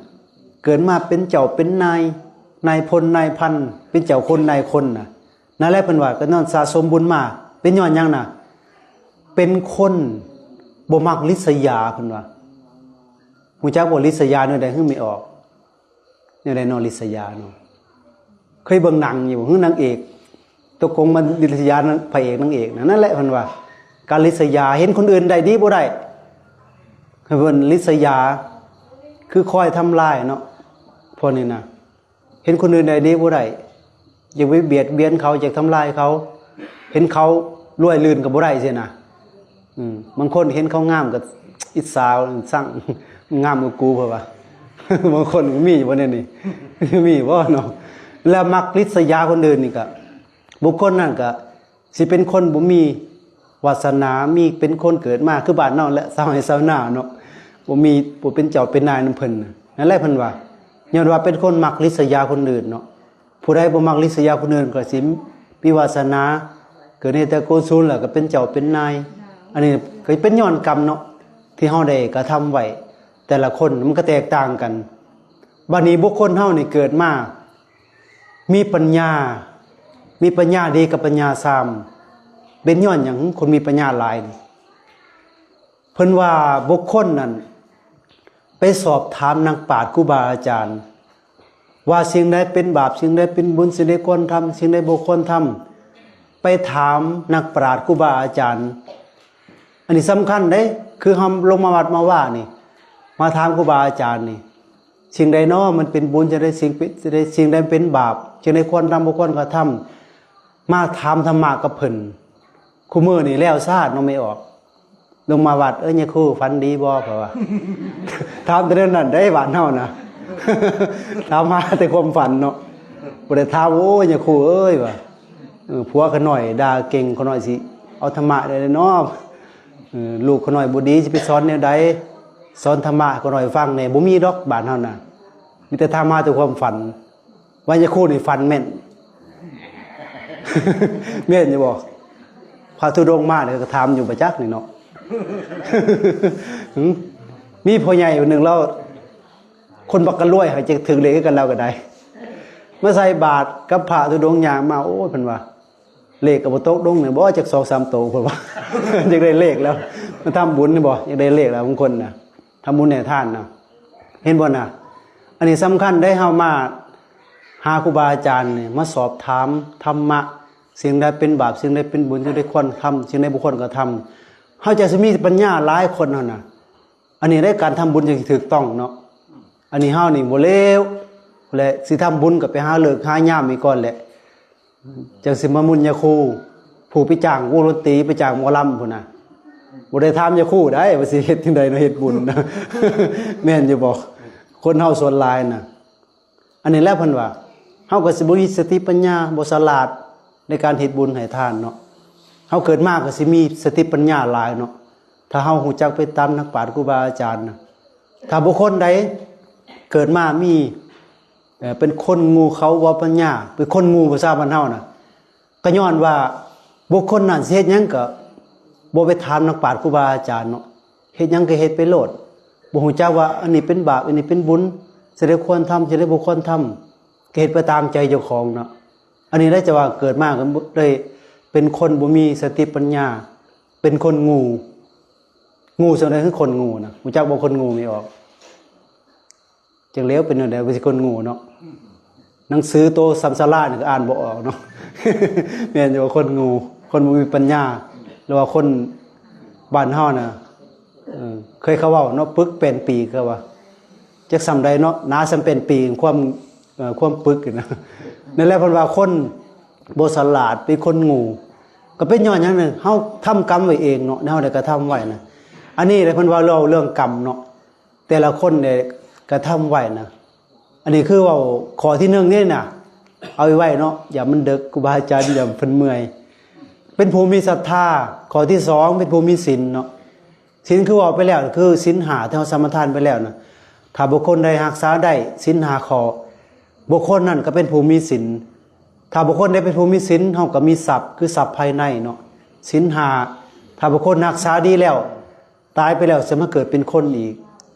ເກີດມາເປັນເຈົ້າເປັນນາຍ ນາຍພົນນາຍພັນ ເປັນເຈົ້າຄົນນາຍຄົນນະ. ນັ້ນແຫຼະເພິ່ນວ່າ ກໍຍ້ອນສະສົມບຸນມາ. ເປັນຍ້ອນຫຍັງນະ? ເປັນຄົນບໍ່ມັກລິດສະຢາ ເພິ່ນວ່າ. ຮູ້ຈັກບໍ່ ລິດສະຢາແນວໃດ? ຫື ແມ່ອອກ ແນວໃດເນາະ ລິດສະຢາເນາະ? ເຄີຍເບິ່ງໜັງຢູ່ບໍ່? ຫື ນາງເອກ ຕົກລົງມາລິດສະຢາ ພະເອກນາງເອກນະ. ນັ້ນແຫຼະເພິ່ນວ່າ ການລິດສະຢາ ເຫັນຄົນອື່ນໄດ້ດີບໍ່ໄດ້ ໃຫ້ເພິ່ນລິດສະຢາ ຄືຄອຍທຳລາຍເນາະ. ພວກນີ້ນະ ເຫັນຄົນອື່ນໄດ້ດີບໍ່ໄດ້ ຢ່າໄປບຽດບຽນເຂົາ ຢ່າທຳລາຍເຂົາ. ເຫັນເຂົາລວຍລື່ນກໍບໍ່ໄດ້ຊີ້ນະ. ອືມ ບາງຄົນເຫັນເຂົາງາມກໍອິດສາ ຊັງ ງາມກວ່າກູ ເພິ່ນວ່າ. ບາງຄົນກໍມີຢູ່ບໍ່ແນວນີ້? ມີບໍ່ເນາະ? ແລ້ວມັກລິດສະຢາຄົນອື່ນນີ້ກໍ ບຸກຄົນນັ້ນກໍຊິເປັນຄົນບໍ່ມີວາສະໜາ ມີ ເປັນຄົນເກີດມາຄືບ້ານເຮົາແຫຼະ ຊາວໄຮ່ຊາວນາເນາະ ບໍ່ມີ ບໍ່ເປັນເຈົ້າເປັນນາຍນຳເພິ່ນ. ນັ້ນແຫຼະເພິ່ນວ່າ ຍ້ອນວ່າເປັນຄົນມັກລິດສະຢາຄົນອື່ນເນາະ. ຜູ້ໃດບໍ່ມັກລິດສະຢາຄົນອື່ນກໍຊິມີວາສະໜາ ເກີດໃນຕະກຸນສູງແລ້ວກໍເປັນເຈົ້າເປັນນາຍ. ອັນນີ້ກໍເປັນຍ້ອນກຳເນາະ ທີ່ເຮົາໄດ້ກະທຳໄວ້ ແຕ່ລະຄົນມັນກໍແຕກຕ່າງກັນ. ບັດນີ້ບຸກຄົນເຮົານີ້ເກີດມາມີປັນຍາ ມີປັນຍາດີກັບປັນຍາຊາມ ເປັນຍ້ອນຫຍັງ ຄົນມີປັນຍາຫຼາຍນີ້? ເພິ່ນວ່າບຸກຄົນນັ້ນໄປສອບຖາມນັກປາດຄູບາອາຈານ ວ່າສິ່ງໃດເປັນບາບ ສິ່ງໃດເປັນບຸນ ສິ່ງໃດຄວນທຳ ສິ່ງໃດບໍ່ຄວນທຳ ໄປຖາມນັກປາດຄູບາອາຈານ. ອັນນີ້ສຳຄັນເດ້ ຄືເຮົາລົງມາວັດມາວານີ້ ມາຖາມຄູບາອາຈານນີ້ ສິ່ງໃດນໍມັນເປັນບຸນ ຈັ່ງໃດ ສິ່ງເປັນ ສິ່ງໃດເປັນບາບ ຈັ່ງໃດຄວນທຳບໍ່ຄວນກະທຳ ມາຖາມທຳມະກັບເພິ່ນ. ຄູ່ມື້ນີ້ແລ້ວຊາດເນາະ ແມ່ອອກ ລົງມາວັດ ເອີຍ ຍາຄູຝັນດີບໍ່ ເພິ່ນວ່າ. ຖາມແຕ່ແນວນັ້ນເດ້ ບ້ານເຮົານະ ຖາມຫາແຕ່ຄວາມຝັນເນາະ ບໍ່ໄດ້ຖາມ ໂອ້ຍ ຍາຄູເອີຍ ວ່າ ເອີ ຜົວຂ້ານ້ອຍດ່າເກັ່ງ ຂ້ານ້ອຍຊິເອົາທຳມະໄດ້ເນາະ ເອີ ລູກຂ້ານ້ອຍບໍ່ດີ ຊິໄປສອນແນວໃດ ສອນທຳມະໃຫ້ຂ້ານ້ອຍຟັງແດ່. ບໍ່ມີດອກ ບ້ານເຮົານະ ມີແຕ່ຖາມຫາແຕ່ຄວາມຝັນ. ວ່າຍາຄູນີ້ຝັນແມ່ນ ແມ່ນຢູ່ບໍ່? ພະທຸດົງມານີ້ກໍຖາມຢູ່ປະຈັກນີ້ເນາະ. ຫຶ ມີພໍ່ໃຫຍ່ຄົນໜຶ່ງລາວ ຄົນບັກກະລວຍ ຫາກຈະຖືກເລກຄືກັນລາວກໍໄດ້ ມາໃສ່ບາດກັບພະທຸດົງ ຍ່າງມາ ໂອ້ຍ ເພິ່ນວ່າ ເລກກໍບໍ່ຕົກດົງນີ້ບໍ່ ຈັກສອງສາມໂຕ ເພິ່ນວ່າ ຢາກໄດ້ເລກແລ້ວ ມາທຳບຸນນີ້ບໍ່ ຢາກໄດ້ເລກແລ້ວ ບາງຄົນນະ ທຳບຸນໃຫ້ທານນະ ເຫັນບໍ່ນະ? ອັນນີ້ສຳຄັນເດ້ ເຮົາມາຫາຄູບາອາຈານນີ້ ມາສອບຖາມທຳມະ ສິ່ງໃດເປັນບາບ ສິ່ງໃດເປັນບຸນ ສິ່ງໃດຄວນທຳ ສິ່ງໃດບໍ່ຄວນກະທຳ ເຮົາຈະຊິມີປັນຍາຫຼາຍຄົນຫັ້ນນະ. ອັນນີ້ໃນການທຳບຸນຈັ່ງຊິຖືກຕ້ອງເນາະ. ອັນນີ້ເຮົານີ້ບໍ່ເລວ ແລະ ຊິທຳບຸນກໍໄປຫາເລີກຫາຍາມອີກກ່ອນແຫຼະ ຈັ່ງຊິມາໝຸນຍາຄູ ຜູ້ໄປຈ້າງວົງດົນຕີ ໄປຈ້າງໝໍລຳພຸ້ນນະ ບໍ່ໄດ້ຖາມຍາຄູໄດ໋ ວ່າຊິເຮັດຈັ່ງໃດເນາະ ເຮັດບຸນ ແມ່ນຢູ່ບໍ່? ຄົນເຮົາສ່ວນຫຼາຍນະ ອັນນີ້ແຫຼະເພິ່ນວ່າ ເຮົາກໍຊິບໍ່ມີສະຕິປັນຍາ ບໍ່ສະຫຼາດໃນການເຮັດບຸນໃຫ້ທານເນາະ. ເຮົາເກີດມາກໍຊິມີສະຕິປັນຍາຫຼາຍເນາະ ຖ້າເຮົາຮູ້ຈັກໄປຕາມນັກປາດຄູບາອາຈານນະ. ຖ້າບຸກຄົນໃດເກີດມາມີ ເອີ ເປັນຄົນໂງ່ເຂົາບໍ່ປັນຍາ ເປັນຄົນໂງ່ພາສາບ້ານເຮົານະ ກໍຍ້ອນວ່າບຸກຄົນນັ້ນຊິເຮັດຫຍັງກໍ ບໍ່ໄປຖາມນັກປາດຄູບາອາຈານເນາະ ເຮັດຫຍັງກໍເຮັດໄປໂລດ ບໍ່ຮູ້ຈັກວ່າອັນນີ້ເປັນບາບ ອັນນີ້ເປັນບຸນ ຈັ່ງໃດຄວນທຳ ຈັ່ງໃດບໍ່ຄວນທຳ ກໍເຮັດໄປຕາມໃຈເຈົ້າຂອງເນາະ. ອັນນີ້ໄດ້ຈະວ່າເກີດມາກໍໄດ້ເປັນຄົນບໍ່ມີສະຕິປັນຍາ ເປັນຄົນໂງ່ ໂງ່ສ່ຳໃດຄືຄົນໂງ່ນະ ຮູ້ຈັກບໍ່ຄົນໂງ່ແມ່ອອກ? ຈັກແລ້ວເປັນແນວໃດ ວ່າຊິຄົນໂງ່ເນາະ ໜັງສືໂຕສ່ຳສາລານີ້ກໍອ່ານບໍ່ອອກເນາະ ແມ່ນຢູ່ວ່າຄົນໂງ່ ຄົນບໍ່ມີປັນຍາ ຫຼືວ່າຄົນບ້ານເຮົານະ ເອີ ເຄີຍເຂົາເວົ້າເນາະ ປຶກແປນປີ ເຂົາວ່າ ຈັກສ່ຳໃດເນາະ ໜາສ່ຳແປນປີ ຄວາມ ເອີ ຄວາມປຶກນະ ນັ້ນແຫຼະເພິ່ນວ່າຄົນບໍ່ສະຫຼາດ ເປັນຄົນໂງ່ ກໍເປັນຍ້ອນຫຍັງນະ ເຮົາທຳກຳໄວ້ເອງເນາະ ເຮົາໄດ້ກະທຳໄວ້ນະ ອັນນີ້ແຫຼະເພິ່ນເວົ້າເລື່ອງ ເລື່ອງກຳເນາະ ແຕ່ລະຄົນໄດ້ກະທຳໄວ້ນະ ອັນນີ້ຄືເວົ້າຂໍ້ທີໜຶ່ງນີ້ນະ ເອົາໄວ້ເນາະ ຢ່າມັນເດິກ ຄູບາອາຈານ ຢ່າເພິ່ນເມື່ອຍ ເປັນຜູ້ມີສັດທາ. ຂໍ້ທີສອງ ເປັນຜູ້ມີສິນເນາະ ສິນຄືເວົ້າໄປແລ້ວ ຄືສິນຫ້າທີ່ເຮົາສະມາທານໄປແລ້ວນະ ຖ້າບຸກຄົນໃດຮັກສາໄດ້ສິນຫ້າຂໍ້ ບຸກຄົນນັ້ນກໍເປັນຜູ້ມີສິນ. ຖ້າບຸກຄົນໃດເປັນຜູ້ມີສິນ ເຮົາກໍມີຊັບ ຄືຊັບພາຍໃນເນາະ ສິນຫ້າ ຖ້າບຸກຄົນຮັກສາດີແລ້ວ ຕາຍໄປແລ້ວຈະມາເກີດເປັນຄົນອີກ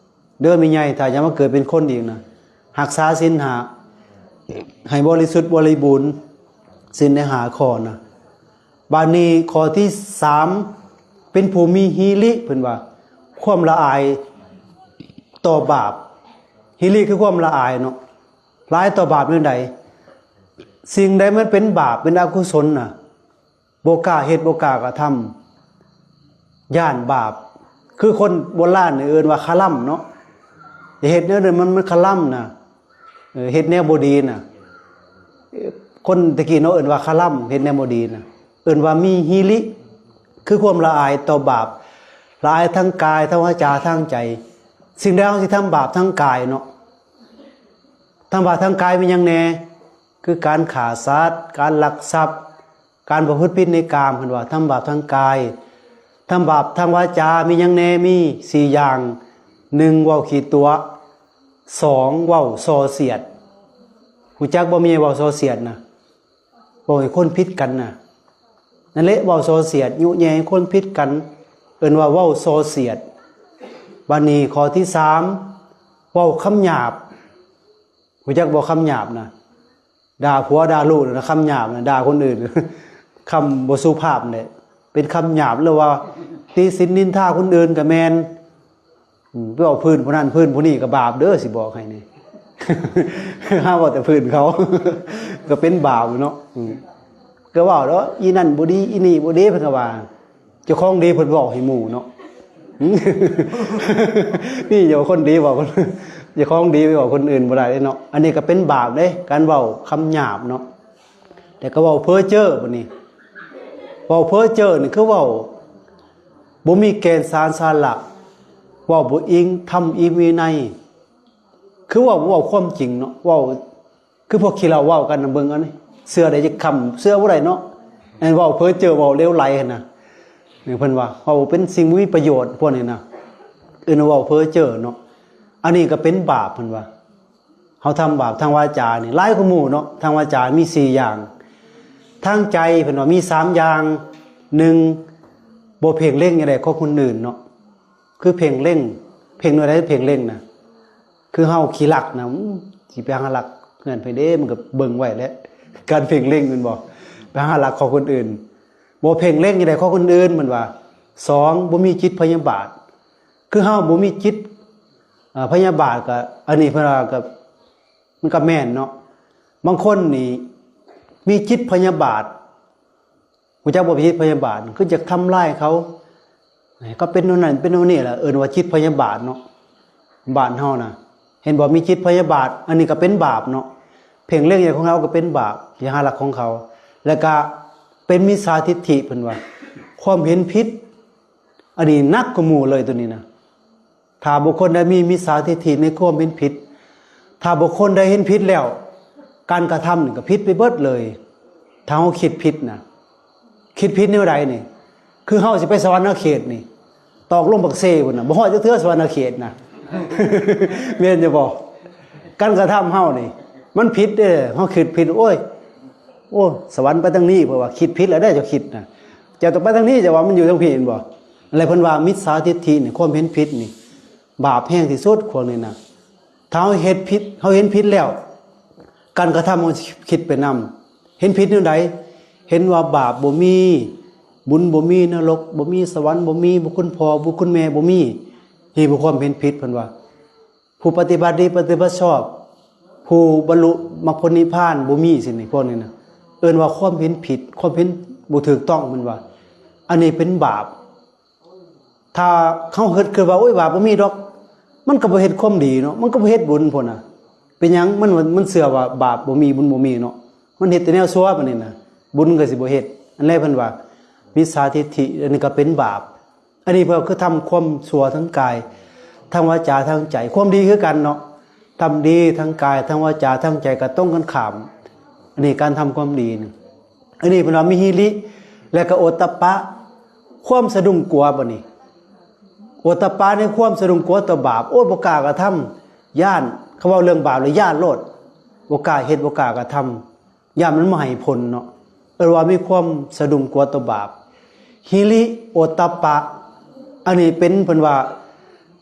ເດີແມ່ໃຫຍ່ ຖ້າຢາກມາເກີດເປັນຄົນອີກນະ ຮັກສາສິນຫ້າໃຫ້ບໍລິສຸດບໍລິບູນ ສິນໃນຫ້າຂໍ້ນະ. ບາດນີ້ຂໍ້ທີສາມ ເປັນຜູ້ມີຫິລິ ເພິ່ນວ່າ ຄວາມລະອາຍຕໍ່ບາບ ຫິລິຄືຄວາມລະອາຍເນາະ ລະອາຍຕໍ່ບາບແນວໃດ? ສິ່ງໃດມັນເປັນບາບ ເປັນອະກຸສົນນະ ບໍ່ກ້າເຮັດ ບໍ່ກ້າກະທຳ ຢ້ານບາບ ຄືຄົນໂບລານນີ້ເອີ້ນວ່າຄະລຳເນາະ ເຮັດແນວນັ້ນມັນ ມັນຄະລຳນະ ເອີ ເຮັດແນວບໍ່ດີນະ ເອີ ຄົນແຕ່ກີ້ເນາະ ເອີ້ນວ່າຄະລຳ ເຮັດແນວບໍ່ດີນະ ເອີ້ນວ່າມີຫິລິ ຄືຄວາມລະອາຍຕໍ່ບາບ ລະອາຍທາງກາຍ ທາງວາຈາ ທາງໃຈ. ສິ່ງໃດເຮົາຊິທຳບາບທາງກາຍເນາະ ທຳບາບທາງກາຍມີຫຍັງແດ່? ຄືການຂ້າສັດ ການລັກຊັບ ການປະພຶດຜິດໃນກາມ ເພິ່ນວ່າທຳບາບທາງກາຍ. ທຳບາບທາງວາຈາມີຫຍັງແດ່? ມີສີ່ຢ່າງ ໜຶ່ງ ເວົ້າຂີ້ຕົວະ ສອງ ເວົ້າສໍ່ສຽດ. ຮູ້ຈັກບໍ່ແມ່ນເວົ້າສໍ່ສຽດນະ? ເວົ້າໃຫ້ຄົນຜິດກັນນະ ນັ້ນແຫຼະ ເວົ້າສໍ່ສຽດ ຍຸແຍ່ໃຫ້ຄົນຜິດກັນ ເອີ້ນວ່າເວົ້າສໍ່ສຽດ. ບາດນີ້ຂໍ້ທີສາມ ເວົ້າຄຳຫຍາບ. ຮູ້ຈັກບໍ່ຄຳຫຍາບນະ? ດ່າຜົວດ່າລູກນະ ຄຳຫຍາບນະ ດ່າຄົນອື່ນ ຄຳບໍ່ສຸພາບແຫຼະ ເປັນຄຳຫຍາບ ຫຼືວ່າຕິສິນນິນທາຄົນອື່ນກໍແມ່ນ. ອືມ ໄປເວົ້າພື້ນຜູ້ນັ້ນພື້ນຜູ້ນີ້ກໍບາບເດີ ຊິບອກໃຫ້ນີ້ ຫາເວົ້າແຕ່ພື້ນເຂົາ ກໍເປັນບາບເນາະ. ອືມ ກໍເວົ້າເນາະ ອີນັ້ນບໍ່ດີ ອີນີ້ບໍ່ດີ ເພິ່ນກໍວ່າ ເຈົ້າຂອງດີເພິ່ນເວົ້າໃຫ້ໝູ່ເນາະ ນີ້ເຈົ້າຄົນດີເວົ້າ ເຈົ້າຂອງດີໄປເວົ້າຄົນອື່ນບໍ່ໄດ້ເນາະ. ອັນນີ້ກໍເປັນບາບເດ້ ການເວົ້າຄຳຫຍາບເນາະ. ແຕ່ກໍເວົ້າເພ້ອເຈີບັດນີ້ ເວົ້າເພ້ອເຈີນີ້ຄືເວົ້າບໍ່ມີແກ່ນສານສາລະ ເວົ້າບໍ່ອີງທຳອີງວິໄນ ຄືເວົ້າ ເວົ້າຄວາມຈິງເນາະ ເວົ້າ ຄືພວກຂີ້ເຫຼົ້າເວົ້າກັນນະ ເບິ່ງເອົານີ້ ເຊື່ອໄດ້ຈັກຄຳ ເຊື່ອບໍ່ໄດ້ເນາະ. ແມ່ນເວົ້າເພ້ອເຈີ ເວົ້າເລວໄຫຼຫັ້ນນະ. ນີ້ເພິ່ນວ່າເວົ້າເປັນສິ່ງບໍ່ມີປະໂຫຍດພວກນີ້ນະ ເອີ້ນວ່າເວົ້າເພ້ອເຈີເນາະ. ອັນນີ້ກໍເປັນບາບ ເພິ່ນວ່າ ເຮົາທຳບາບທາງວາຈານີ້ຫຼາຍກວ່າໝູ່ເນາະ. ທາງວາຈາມີສີ່ຢ່າງ ທາງໃຈ ເພິ່ນວ່າມີສາມຢ່າງ ໜຶ່ງ ບໍ່ເພັ່ງເລັງຢ່າງໃດຂອງຄົນອື່ນເນາະ. ຄືເພັ່ງເລັງ ເພັ່ງແນວໃດ ເພັ່ງເລັງນະ ຄືເຮົາຂີ້ລັກນະ ອືມ ຊິໄປຫາລັກເຮືອນໃຜເດ້ ມັນກໍເບິ່ງໄວ້ແຫຼະ ການເພັ່ງເລັງແມ່ນບໍ່ ໄປຫາລັກຂອງຄົນອື່ນ. ບໍ່ເພັ່ງເລັງຢ່າງໃດຂອງຄົນອື່ນ ເພິ່ນວ່າ. ສອງ ບໍ່ມີຈິດພະຍາບາດ ຄືເຮົາບໍ່ມີຈິດ ເອີ ພະຍາບາດ ກໍອັນນີ້ເພິ່ນວ່າກໍ ມັນກໍແມ່ນເນາະ. ບາງຄົນນີ້ມີຈິດພະຍາບາດ ຮູ້ຈັກບໍ່ ຈິດພະຍາບາດ ຄືຢາກທຳລາຍເຂົາ ເຂົາເປັນແນວນັ້ນເປັນແນວນີ້ລະ ເອີ້ນວ່າຈິດພະຍາບາດເນາະ. ບ້ານເຮົານະ ເຫັນບໍ່ ມີຈິດພະຍາບາດ ອັນນີ້ກໍເປັນບາບເນາະ. ເພັ່ງເລັງໃຫຍ່ຂອງເຮົາກໍເປັນບາບ ຢ່າຫາລັກຂອງເຂົາ ແລ້ວກະເປັນມິດສາທິດຖິ ເພິ່ນວ່າ ຄວາມເຫັນຜິດ ອັນນີ້ໜັກກວ່າໝູ່ເລີຍໂຕນີ້ນະ. ຖ້າບຸກຄົນໃດມີມິດສາທິດຖິໃນຄວາມເຫັນຜິດ ຖ້າບຸກຄົນໃດເຫັນຜິດແລ້ວ ການກະທຳນີ້ກໍຜິດໄປເບິດເລີຍ. ຖ້າເຮົາຄິດຜິດນະ ຄິດຜິດແນວໃດນີ້? ຄືເຮົາຊິໄປສະຫວັນນະເຂດນີ້ ຕອກລົງປາກເຊພຸ້ນນະ ບໍ່ຮອດຈັກເທື່ອສະຫວັນນະເຂດນະ ແມ່ນຢູ່ບໍ່? ການກະທຳເຮົານີ້ມັນຜິດເດ້ ເຮົາຄິດຜິດ ໂອ້ຍ ໂອ້ ສະຫວັນໄປທາງນີ້ ເພາະວ່າຄິດຜິດແລ້ວເດ້ ເຈົ້າຄິດນະ ເຈົ້າຕ້ອງໄປທາງນີ້ ເຈົ້າວ່າມັນຢູ່ທາງພີ້ແມ່ນບໍ່? ແລ້ວເພິ່ນວ່າມິດສາທິດຖິນີ້ ຄວາມເຫັນຜິດນີ້ ບາບແຮງທີ່ສຸດ ພວກນີ້ນະ. ຖ້າເຮົາເຮັດຜິດ ເຮົາເຫັນຜິດແລ້ວ ການກະທຳເຮົາຄິດໄປນຳ. ເຫັນຜິດແນວໃດ? ເຫັນວ່າບາບບໍ່ມີ, ບຸນບໍ່ມີ, ນະລົກບໍ່ມີ, ສະຫວັນບໍ່ມີ, ບຸນຄຸນພໍ່ ບຸນຄຸນແມ່ບໍ່ມີ. ນີ້ເປັນຄວາມເຫັນຜິດ ເພິ່ນວ່າ. ຜູ້ປະຕິບັດດີປະຕິບັດຊອບ ຜູ້ບັນລຸມັກຜົນນິບພານບໍ່ມີ ຊີ້ນີ້ ພວກນີ້ນະ ເອີ້ນວ່າຄວາມເຫັນຜິດ ຄວາມເຫັນບໍ່ຖືກຕ້ອງ ເພິ່ນວ່າ. ອັນນີ້ເປັນບາບ. ຖ້າເຮົາເຮັດ ຄິດວ່າ ໂອ້ຍ ບາບບໍ່ມີດອກ ມັນກໍບໍ່ເຮັດຄວາມດີເນາະ ມັນກໍບໍ່ເຮັດບຸນພຸ້ນນະ. ເປັນຫຍັງ? ມັນ ມັນເຊື່ອວ່າບາບບໍ່ມີ ບຸນບໍ່ມີເນາະ ມັນເຮັດແຕ່ແນວຊົ່ວ ບາດນີ້ນະ ບຸນກໍຊິບໍ່ເຮັດ. ອັນແລກເພິ່ນວ່າມິດສາທິດຖິ ອັນນີ້ກໍເປັນບາບ. ອັນນີ້ເພິ່ນຄືທຳຄວາມຊົ່ວທາງກາຍ ທາງວາຈາ ທາງໃຈ. ຄວາມດີຄືກັນເນາະ ທຳດີທາງກາຍ ທາງວາຈາ ທາງໃຈ ກໍຕົງກັນຂ້າມ. ອັນນີ້ການທຳຄວາມດີນີ້ ອັນນີ້ເພິ່ນວ່າມີຫິລິ ແລະກໍໂອດຕະປະ ຄວາມສະດຸ້ງກົວ. ບັດນີ້ໂອດຕະປະໃນຄວາມສະດຸ້ງກົວຕໍ່ບາບ ໂອ້ຍ ບໍ່ກ້າກະທຳ ຢ້ານ. ເຂົາເວົ້າເລື່ອງບາບແລ້ວຢ້ານໂລດ ບໍ່ກ້າເຮັດ ບໍ່ກ້າກະທຳ ຢ້ານມັນບໍ່ໃຫ້ຜົນເນາະ. ເອີ້ນວ່າມີຄວາມສະດຸ້ງກົວຕໍ່ບາບ. ຫິລິໂອດຕະປະ ອັນນີ້ເປັນ ເພິ່ນວ່າ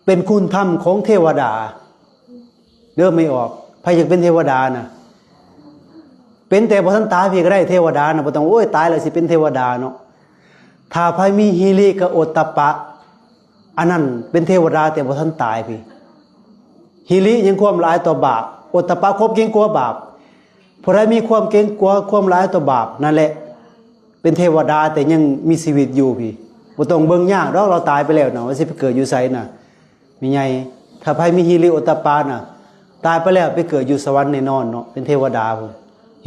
ເປັນຄຸນທຳຂອງເທວະດາເດີ. ແມ່ອອກ ໃຜຢາກເປັນເທວະດານະ ເປັນແຕ່ບໍ່ທັນຕາຍພີ້ກໍໄດ້ ເທວະດານະ ບໍ່ຕ້ອງ ໂອ້ຍ ຕາຍແລ້ວຊິເປັນເທວະດາເນາະ. ຖ້າໃຜມີຫິລິກັບໂອດຕະປະ ອັນນັ້ນເປັນເທວະດາແຕ່ບໍ່ທັນຕາຍພີ້. ຫິລິຍັງຄວາມລະອາຍຕໍ່ບາບ ໂອດຕະປະຄວາມເກງກົວບາບ. ຜູ້ໃດມີຄວາມເກງກົວ ຄວາມລະອາຍຕໍ່ບາບ ນັ້ນແຫຼະເປັນເທວະດາແຕ່ຍັງມີຊີວິດຢູ່ພີ້. ບໍ່ຕ້ອງເບິ່ງຍາກດອກ ລາວຕາຍໄປແລ້ວນະ ວ່າຊິໄປເກີດຢູ່ໃສນະ ແມ່ໃຫຍ່. ຖ້າໃຜມີຫິລິໂອດຕະປະນະ ຕາຍໄປແລ້ວໄປເກີດຢູ່ສະຫວັນແນ່ນອນເນາະ ເປັນເທວະດາພຸ້ນ.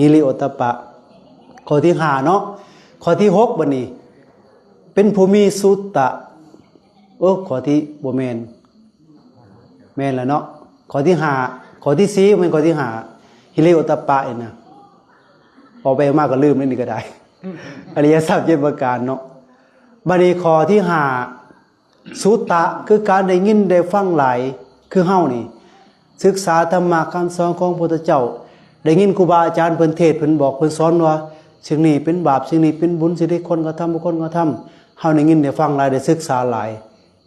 ຫິລິໂອດຕະປະ ຂໍ້ທີຫ້າເນາະ. ຂໍ້ທີຫົກ ບັດນີ້ ເປັນຜູ້ມີສຸຕະ ໂອ້ ຂໍ້ທີ່ບໍ່ແມ່ນ ແມ່ນແລ້ວເນາະ ຂໍ້ທີຫ້າ. ຂໍ້ທີສີ່ ບໍ່ແມ່ນ ຂໍ້ທີຫ້າ ຫິລິໂອດຕະປະນີ້ນະ ອອກໄປອອກມາກໍລືມແລ້ວ ນີ້ກໍໄດ້ ອະລິຍະສັບເຈັດປະການເນາະ. ບັດນີ້ຂໍ້ທີຫ້າ ສຸຕະ ຄືການໄດ້ຍິນໄດ້ຟັງຫຼາຍ ຄືເຮົານີ້ສຶກສາທຳມະຄຳສອນຂອງພະພຸດທະເຈົ້າ ໄດ້ຍິນຄູບາອາຈານເພິ່ນເທດ ເພິ່ນບອກ ເພິ່ນສອນວ່າ ສິ່ງນີ້ເປັນບາບ ສິ່ງນີ້ເປັນບຸນ ສິ່ງທີ່ຄວນກະທຳ ບໍ່ຄວນກະທຳ. ເຮົາໄດ້ຍິນໄດ້ຟັງຫຼາຍ ໄດ້ສຶກສາຫຼາຍ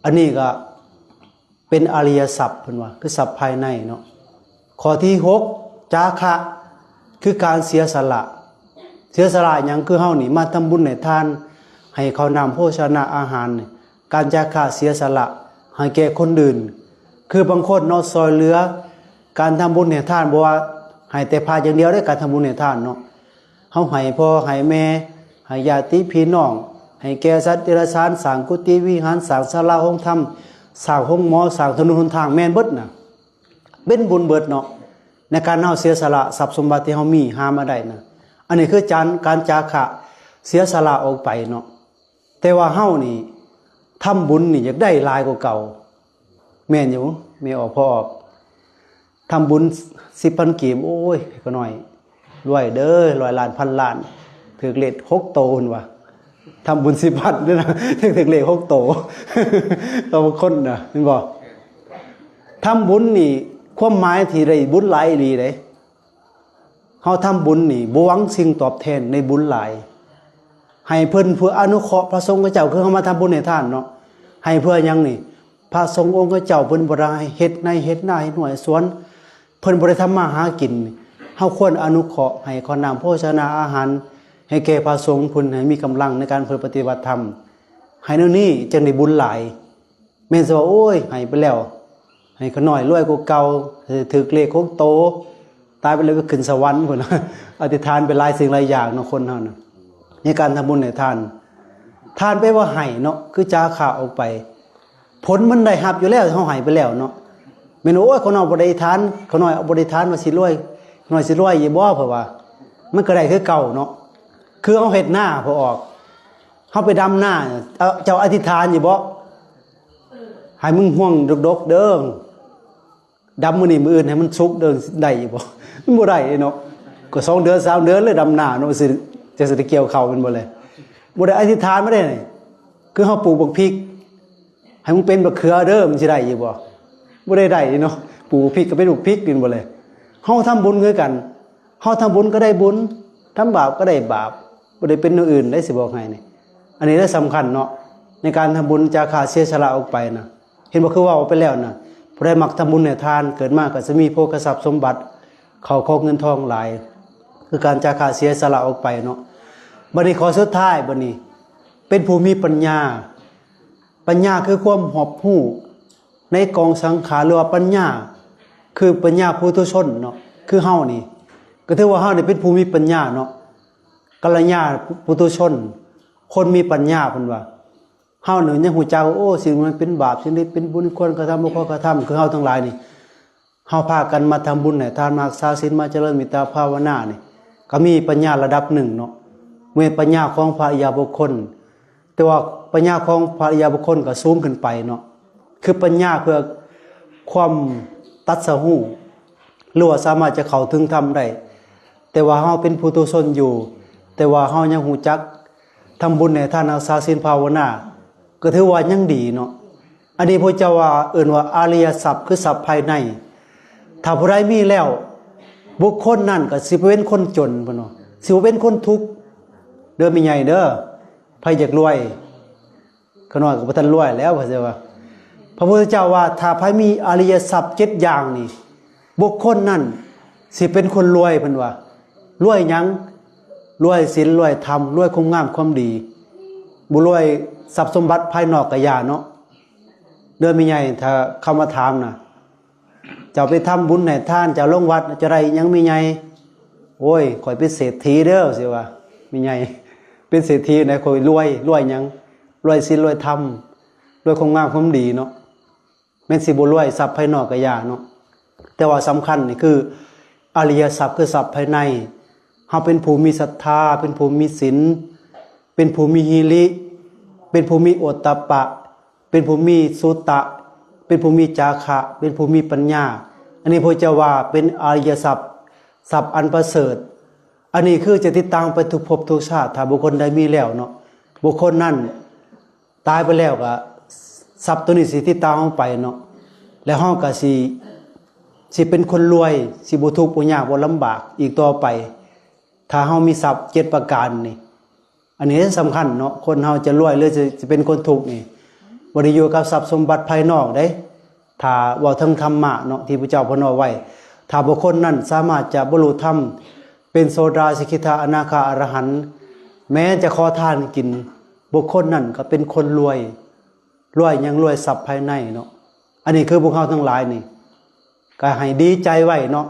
ອັນນີ້ກໍເປັນອະລິຍະຊັບ ເພິ່ນວ່າ ຄືຊັບພາຍໃນເນາະ. ຂໍ້ທີຫົກ ຈາຄະ ຄືການເສຍສະຫຼະ. ເສຍສະຫຼະຫຍັງ? ຄືເຮົານີ້ມາທຳບຸນໃຫ້ທານ ໃຫ້ເຂົ້ານ້ຳໂພຊະນະອາຫານນີ້ ການຈາຄະເສຍສະຫຼະໃຫ້ແກ່ຄົນອື່ນ ຄືບາງຄົນເນາະ ຊ່ອຍເຫຼືອ ການທຳບຸນໃຫ້ທານ ບໍ່ວ່າໃຫ້ແຕ່ພະຢ່າງດຽວເດ້ ການທຳບຸນໃຫ້ທານເນາະ. ເຮົາໃຫ້ພໍ່ໃຫ້ແມ່ ໃຫ້ຍາດຕິພີ່ນ້ອງ ໃຫ້ແກ່ສັດເດຍລະສານ ສ້າງກຸຕິວິຫານ ສ້າງສາລາໂຮງທຳ ສ້າງໂຮງໝໍ ສ້າງຖະໜົນຫົນທາງ ແມ່ນເບິດນະ ເປັນບຸນເບິດເນາະ ໃນການເຮົາເສຍສະຫຼະຊັບສົມບັດທີ່ເຮົາມີຫາມາໄດ້ນະ. ອັນນີ້ຄືຈານ ການຈາຄະເສຍສະຫຼະອອກໄປເນາະ. ແຕ່ວ່າເຮົານີ້ທຳບຸນນີ້ຢາກໄດ້ຫຼາຍກວ່າເກົ່າ ແມ່ນຢູ່ ແມ່ອອກ ພໍ່ອອກ ທຳບຸນສິບພັນກີບ ໂອ້ຍ ຂ້ານ້ອຍລວຍເດີ ຮ້ອຍລ້ານ ພັນລ້ານ ຖືກເລກຫົກໂຕ ເພິ່ນວ່າ. ທຳບຸນສິບພັນເດີນະ ຖືກເລກຫົກໂຕ ບາງຄົນນະ ເຫັນບໍ່? ທຳບຸນນີ້ຄວາມໝາຍທີ່ໄດ້ບຸນຫຼາຍອີ່ຫຼີເດ້. ເຮົາທຳບຸນນີ້ບໍ່ຫວັງສິ່ງຕອບແທນ ໄດ້ບຸນຫຼາຍ ໃຫ້ເພິ່ນເພື່ອອະນຸເຄາະພະສົງເຂົາເຈົ້າ ຄືເຮົາມາທຳບຸນໃຫ້ທານເນາະ ໃຫ້ເພື່ອຫຍັງນີ້? ພະສົງອົງເຂົາເຈົ້າເພິ່ນບໍ່ໄດ້ເຮັດໄຮ່ເຮັດນາ ເຮັດຮົ້ວເຮັດສວນ ເພິ່ນບໍ່ໄດ້ທຳມາຫາກິນ ເຮົາຄວນອະນຸເຄາະໃຫ້ເຂົ້ານ້ຳໂພຊະນາອາຫານ ໃຫ້ແກ່ພະສົງເພິ່ນ ໃຫ້ມີກຳລັງໃນການເພິ່ນປະຕິບັດທຳ ໃຫ້ແນວນີ້ຈຶ່ງໄດ້ບຸນຫຼາຍ. ແມ່ນຊິວ່າ ໂອ້ຍ ໃຫ້ໄປແລ້ວ ໃຫ້ຂ້ານ້ອຍລວຍກວ່າເກົ່າ ຖືກເລກຫົກໂຕ ຕາຍໄປແລ້ວໄປຂຶ້ນສະຫວັນພຸ້ນ. ອະທິຖານໄປຫຼາຍສິ່ງຫຼາຍຢ່າງເນາະ ຄົນເຮົານະ ໃນການທຳບຸນໃຫ້ທານ. ທານແປວ່າໃຫ້ເນາະ ຄືຈາຄະອອກໄປ ຜົນມັນໄດ້ຮັບຢູ່ແລ້ວ ເຮົາໃຫ້ໄປແລ້ວເນາະ. ແມ່ນ ໂອ້ຍ ຂ້ານ້ອຍບໍ່ໄດ້ອະທິຖານ ຂ້ານ້ອຍບໍ່ໄດ້ອະທິຖານວ່າຊິລວຍ ຂ້ານ້ອຍຊິລວຍຢູ່ບໍ່? ເພາະວ່າມັນກໍໄດ້ຄືເກົ່າເນາະ. ຄືເຮົາເຮັດນາ ພໍອອກ ເຮົາໄປດຳນາ ເອີ ເຈົ້າອະທິຖານຢູ່ບໍ່? ໃຫ້ມັນຮ່ວງດົກໆເດີ ດຳມື້ນີ້ມື້ອື່ນໃຫ້ມັນສຸກເດີ ໄດ້ຢູ່ບໍ່? ມັນບໍ່ໄດ້ເນາະ ກໍສອງເດືອນສາມເດືອນເລີຍດຳນາເນາະ ຊິ ຈະຊິໄດ້ກ່ຽວເຂົ້າແມ່ນບໍ່ແລະ? ບໍ່ໄດ້ອະທິຖານມາເດ້. ຄືເຮົາປູກບັກພິກ ໃຫ້ມັນເປັນບັກເຂືອເດີ ມັນຊິໄດ້ຢູ່ບໍ່? ບໍ່ໄດ້ໄດ້ເນາະ ປູກບັກພິກກໍເປັນບັກພິກແມ່ນບໍ່ແລະ? ເຮົາທຳບຸນຄືກັນ ເຮົາທຳບຸນກໍໄດ້ບຸນ ທຳບາບກໍໄດ້ບາບ ບໍ່ໄດ້ເປັນແນວອື່ນເດ້ ຊິບອກໃຫ້ນີ້. ອັນນີ້ແຫຼະສຳຄັນເນາະ ໃນການທຳບຸນຈາຄະເສຍສະຫຼະອອກໄປນະ. ເຫັນບໍ່ ຄືເວົ້າໄປແລ້ວນະ ຜູ້ໃດມັກທຳບຸນໃຫ້ທານ ເກີດມາກໍຈະມີໂພຄະຊັບສົມບັດ ເຂົ້າຂອງເງິນທອງຫຼາຍ ຄືການຈາຄະເສຍສະຫຼະອອກໄປເນາະ. ບັດນີ້ຂໍ້ສຸດທ້າຍ ບັດນີ້ເປັນຜູ້ມີປັນຍາ. ປັນຍາຄືຄວາມຮອບຮູ້ໃນກອງສັງຂານ ຫຼືວ່າປັນຍາ ຄືປັນຍາປຸຖຸຊົນເນາະ ຄືເຮົານີ້ ກໍຖືວ່າເຮົານີ້ເປັນຜູ້ມີປັນຍາເນາະ. ກັນລະຍານປຸຖຸຊົນ ຄົນມີປັນຍາ ເພິ່ນວ່າ ເຮົານີ້ຍັງຮູ້ຈັກວ່າ ໂອ້ ສິ່ງນັ້ນເປັນບາບ ສິ່ງນີ້ເປັນບຸນ ຄວນກະທຳ ບໍ່ຄວນກະທຳ. ຄືເຮົາທັງຫຼາຍນີ້ ເຮົາພາກັນມາທຳບຸນໃຫ້ທານ ມາຮັກສາສິນ ມາຈະເລີນເມດຕາພາວະນານີ້ ກໍມີປັນຍາລະດັບໜຶ່ງເນາະ. ບໍ່ແມ່ນປັນຍາຂອງພະອະລິຍະບຸກຄົນ ແຕ່ວ່າປັນຍາຂອງພະອະລິຍະບຸກຄົນກໍສູງຂຶ້ນໄປເນາະ ຄືປັນຍາເພື່ອຄວາມຕັດສະຮູ້ ຫຼືວ່າສາມາດຈະເຂົ້າເຖິງທຳໄດ້. ແຕ່ວ່າເຮົາເປັນປຸຖຸຊົນຢູ່ ແຕ່ວ່າເຮົາຍັງຮູ້ຈັກທຳບຸນໃຫ້ທານ ຮັກສາສິນ ພາວະນາ ກໍຖືວ່າຍັງດີເນາະ. ອັນນີ້ພະເຈົ້າວ່າ ເອີ້ນວ່າອະລິຍະຊັບ ຄືຊັບພາຍໃນ. ຖ້າຜູ້ໃດມີແລ້ວ ບຸກຄົນນັ້ນກໍຊິບໍ່ເປັນຄົນຈົນ ເພິ່ນວ່າ ຊິບໍ່ເປັນຄົນທຸກເດີ ແມ່ໃຫຍ່ເດີ. ໃຜຢາກລວຍ? ຂະນ້ອຍກໍບໍ່ທັນລວຍແລ້ວ ເພິ່ນວ່າ. ພະພຸດທະເຈົ້າວ່າ ຖ້າໃຜມີອະລິຍະຊັບເຈັດຢ່າງນີ້ ບຸກຄົນນັ້ນຊິເປັນຄົນລວຍ ເພິ່ນວ່າ. ລວຍຫຍັງ? ລວຍສິນ ລວຍທຳ ລວຍຄວາມງາມຄວາມດີ. ບໍ່ລວຍຊັບສົມບັດພາຍນອກກະຢ່າເນາະ ເດີແມ່ໃຫຍ່. ຖ້າເຂົາມາຖາມນະ ເຈົ້າໄປທຳບຸນໃຫ້ທານ ເຈົ້າລົງວັດ ເຈົ້າໄດ້ຫຍັງແມ່ໃຫຍ່? ໂອ້ຍ ຂ້ອຍເປັນເສດຖີເດີ ຊິວ່າແມ່ໃຫຍ່. ເປັນເສດຖີໃດ ຂ້ອຍລວຍ ລວຍຫຍັງ? ລວຍສິນ ລວຍທຳ ລວຍຄວາມງາມຄວາມດີເນາະ. ແມ່ນຊິບໍ່ລວຍຊັບພາຍນອກກະຢ່າເນາະ ແຕ່ວ່າສຳຄັນນີ້ຄືອະລິຍະຊັບ ຄືຊັບພາຍໃນ. ເຮົາເປັນຜູ້ມີສັດທາ ເປັນຜູ້ມີສິນ ເປັນຜູ້ມີຫິລິ ເປັນຜູ້ມີໂອດຕະປະ ເປັນຜູ້ມີສຸຕະ ເປັນຜູ້ມີຈາຄະ ເປັນຜູ້ມີປັນຍາ. ອັນນີ້ພະເຈົ້າວ່າເປັນອະລິຍະຊັບ ຊັບອັນປະເສີດ. ອັນນີ້ຄືຈະຕິດຕາມໄປທຸກພົບທຸກຊາດ ຖ້າບຸກຄົນໃດມີແລ້ວເນາະ. ບຸກຄົນນັ້ນຕາຍໄປແລ້ວກໍຊັບໂຕນີ້ຊິຕິດຕາມເຮົາໄປເນາະ ແລ້ວເຮົາກໍຊິ ຊິເປັນຄົນລວຍ ຊິບໍ່ທຸກບໍ່ຍາກບໍ່ລຳບາກອີກຕໍ່ໄປ ຖ້າເຮົາມີຊັບເຈັດປະການນີ້. ອັນນີ້ສຳຄັນເນາະ ຄົນເຮົາຈະລວຍ ຫຼື ຈະ ຈະເປັນຄົນທຸກນີ້ ບໍ່ໄດ້ຢູ່ກັບຊັບສົມບັດພາຍນອກເດ້. ຖ້າເວົ້າເຖິງທຳມະເນາະ ທີ່ພະເຈົ້າເພິ່ນເວົ້າໄວ້ ຖ້າບຸກຄົນນັ້ນສາມາດຈະບັນລຸທຳ ເປັນໂສດາ ສະກິດທາ ອະນາຄາ ອະລະຫັນ ແມ້ຈະຂໍທານກິນ ບຸກຄົນນັ້ນກໍເປັນຄົນລວຍ. ລວຍຫຍັງ? ລວຍຊັບພາຍໃນເນາະ. ອັນນີ້ຄືພວກເຮົາທັງຫຼາຍນີ້ ກໍໃຫ້ດີໃຈໄວ້ເນາະ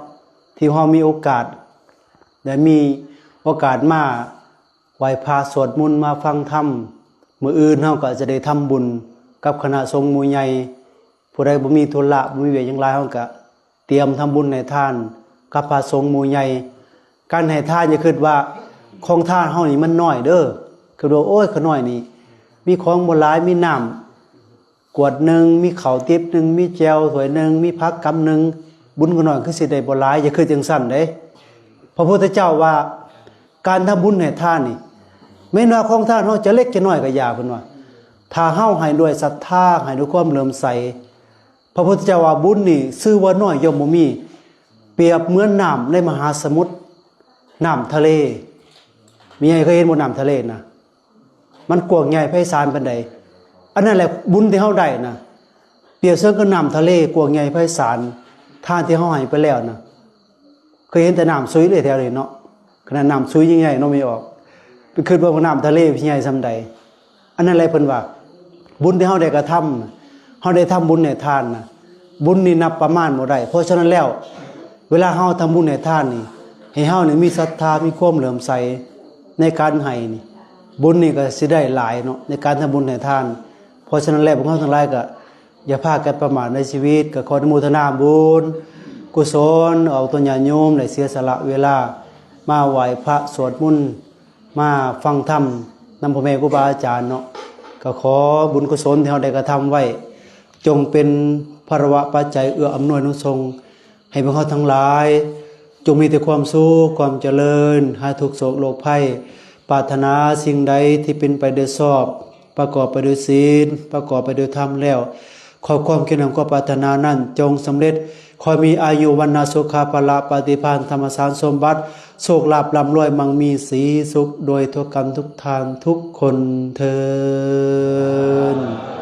ທີ່ເຮົາມີໂອກາດ ໄດ້ມີໂອກາດມາໄຫວ້ພະ ສວດມົນ ມາຟັງທຳ. ມື້ອື່ນເຮົາກໍຈະໄດ້ທຳບຸນກັບຄະນະສົງໝູ່ໃຫຍ່. ຜູ້ໃດບໍ່ມີທຸລະ ບໍ່ມີວຽກຫຍັງຫຼາຍ ເຮົາກໍຕຽມທຳບຸນໃຫ້ທານກັບພະສົງໝູ່ໃຫຍ່. ການໃຫ້ທານຢ່າຄິດວ່າຂອງທານເຮົານີ້ມັນນ້ອຍເດີ. ຄິດວ່າ ໂອ້ຍ ຂ້ານ້ອຍນີ້ມີຂອງບໍ່ຫຼາຍ ມີນ້ຳ ກວດໜຶ່ງ ມີເຂົ້າຕິບໜຶ່ງ ມີແຈ່ວຖ້ວຍໜຶ່ງ ມີຜັກກຳໜຶ່ງ ບຸນຂ້ານ້ອຍຄືຊິໄດ້ບໍ່ຫຼາຍ. ຢ່າຄິດຈັ່ງຊັ້ນເດ້. ພະພຸດທະເຈົ້າວ່າ ການທຳບຸນໃຫ້ທານນີ້ ແມ່ນວ່າຂອງທານເຮົາຈະເລັກຈະນ້ອຍກໍຢ່າ ເພິ່ນວ່າ ຖ້າເຮົາໃຫ້ດ້ວຍສັດທາ ໃຫ້ດ້ວຍຄວາມເຫຼື້ອມໃສ ພະພຸດທະເຈົ້າວ່າ ບຸນນີ້ຊື່ວ່ານ້ອຍຍ່ອມບໍ່ມີ ປຽບເໝືອນນ້ຳໃນມະຫາສະໝຸດ ນ້ຳທະເລ. ແມ່ໃຫຍ່ເຄີຍເຫັນບໍ່ ນ້ຳທະເລນະ? ມັນກວ້າງໃຫຍ່ໄພສານປານໃດ. ອັນນັ້ນແຫຼະບຸນທີ່ເຮົາໄດ້ນະ ປຽບເໝືອນກັບນ້ຳທະເລກວ້າງໃຫຍ່ໄພສານ. ທານທີ່ເຮົາໃຫ້ໄປແລ້ວນະ ເຄີຍເຫັນແຕ່ນ້ຳສຸຍເລີຍແຖວນີ້ເນາະ. ຂະໜາດນ້ຳສຸຍຍັງໃຫຍ່ເນາະ ແມ່ອອກ ໄປຄິດວ່ານ້ຳທະເລຊິໃຫຍ່ສ່ຳໃດ. ອັນນັ້ນແຫຼະເພິ່ນວ່າ ບຸນທີ່ເຮົາໄດ້ກະທຳ ເຮົາໄດ້ທຳບຸນໃຫ້ທານນະ ບຸນນີ້ນັບປະມານບໍ່ໄດ້. ເພາະສະນັ້ນແລ້ວ ເວລາເຮົາທຳບຸນໃຫ້ທານນີ້ ໃຫ້ເຮົານີ້ມີສັດທາ ມີຄວາມເຫຼື້ອມໃສໃນການໃຫ້ນີ້ ບຸນນີ້ກໍຊິໄດ້ຫຼາຍເນາະ ໃນການທຳບຸນໃຫ້ທານ. ເພາະສະນັ້ນແລ້ວ ພວກເຮົາທັງຫຼາຍກໍຢ່າພາກັນປະໝາດໃນຊີວິດ. ກໍຂໍອະນຸໂມທະນາບຸນກຸສົນ ອອກຕົນຍາດໂຍມໄດ້ເສຍສະຫຼະເວລາມາໄຫວ້ພະ ສວດມົນ ມາຟັງທຳນຳພໍ່ແມ່ຄູບາອາຈານເນາະ. ກໍຂໍບຸນກຸສົນທີ່ເຮົາໄດ້ກະທຳໄວ້ ຈົ່ງເປັນພາລະວະປັດໄຈເອື້ອອຳນວຍອຳນວຍສົ່ງ ໃຫ້ພວກເຮົາທັງຫຼາຍ ຈົ່ງມີແຕ່ຄວາມສຸກ ຄວາມຈະເລີນ ຫາຍທຸກໂສກໂລກໄພ. ປາດຖະໜາສິ່ງໃດທີ່ເປັນໄປໂດຍຊອບ ປະກອບໄປດ້ວຍສິນ ປະກອບໄປດ້ວຍທຳແລ້ວ ຂອບຄວາມຄຽງນຳຄວາມປາດຖະໜານັ້ນຈົ່ງສຳເລັດ. ຂໍໃຫ້ມີອາຍຸ ວັນນະ ສຸຂະ ພະລະ ປະຕິພານ ທຳມະສານສົມບັດ ໂຊກລາບລ່ຳລວຍ ມັ່ງມີສີສຸກ ດ້ວຍທົ່ວກັນທຸກທ່ານທຸກຄົນເທີ້ນ.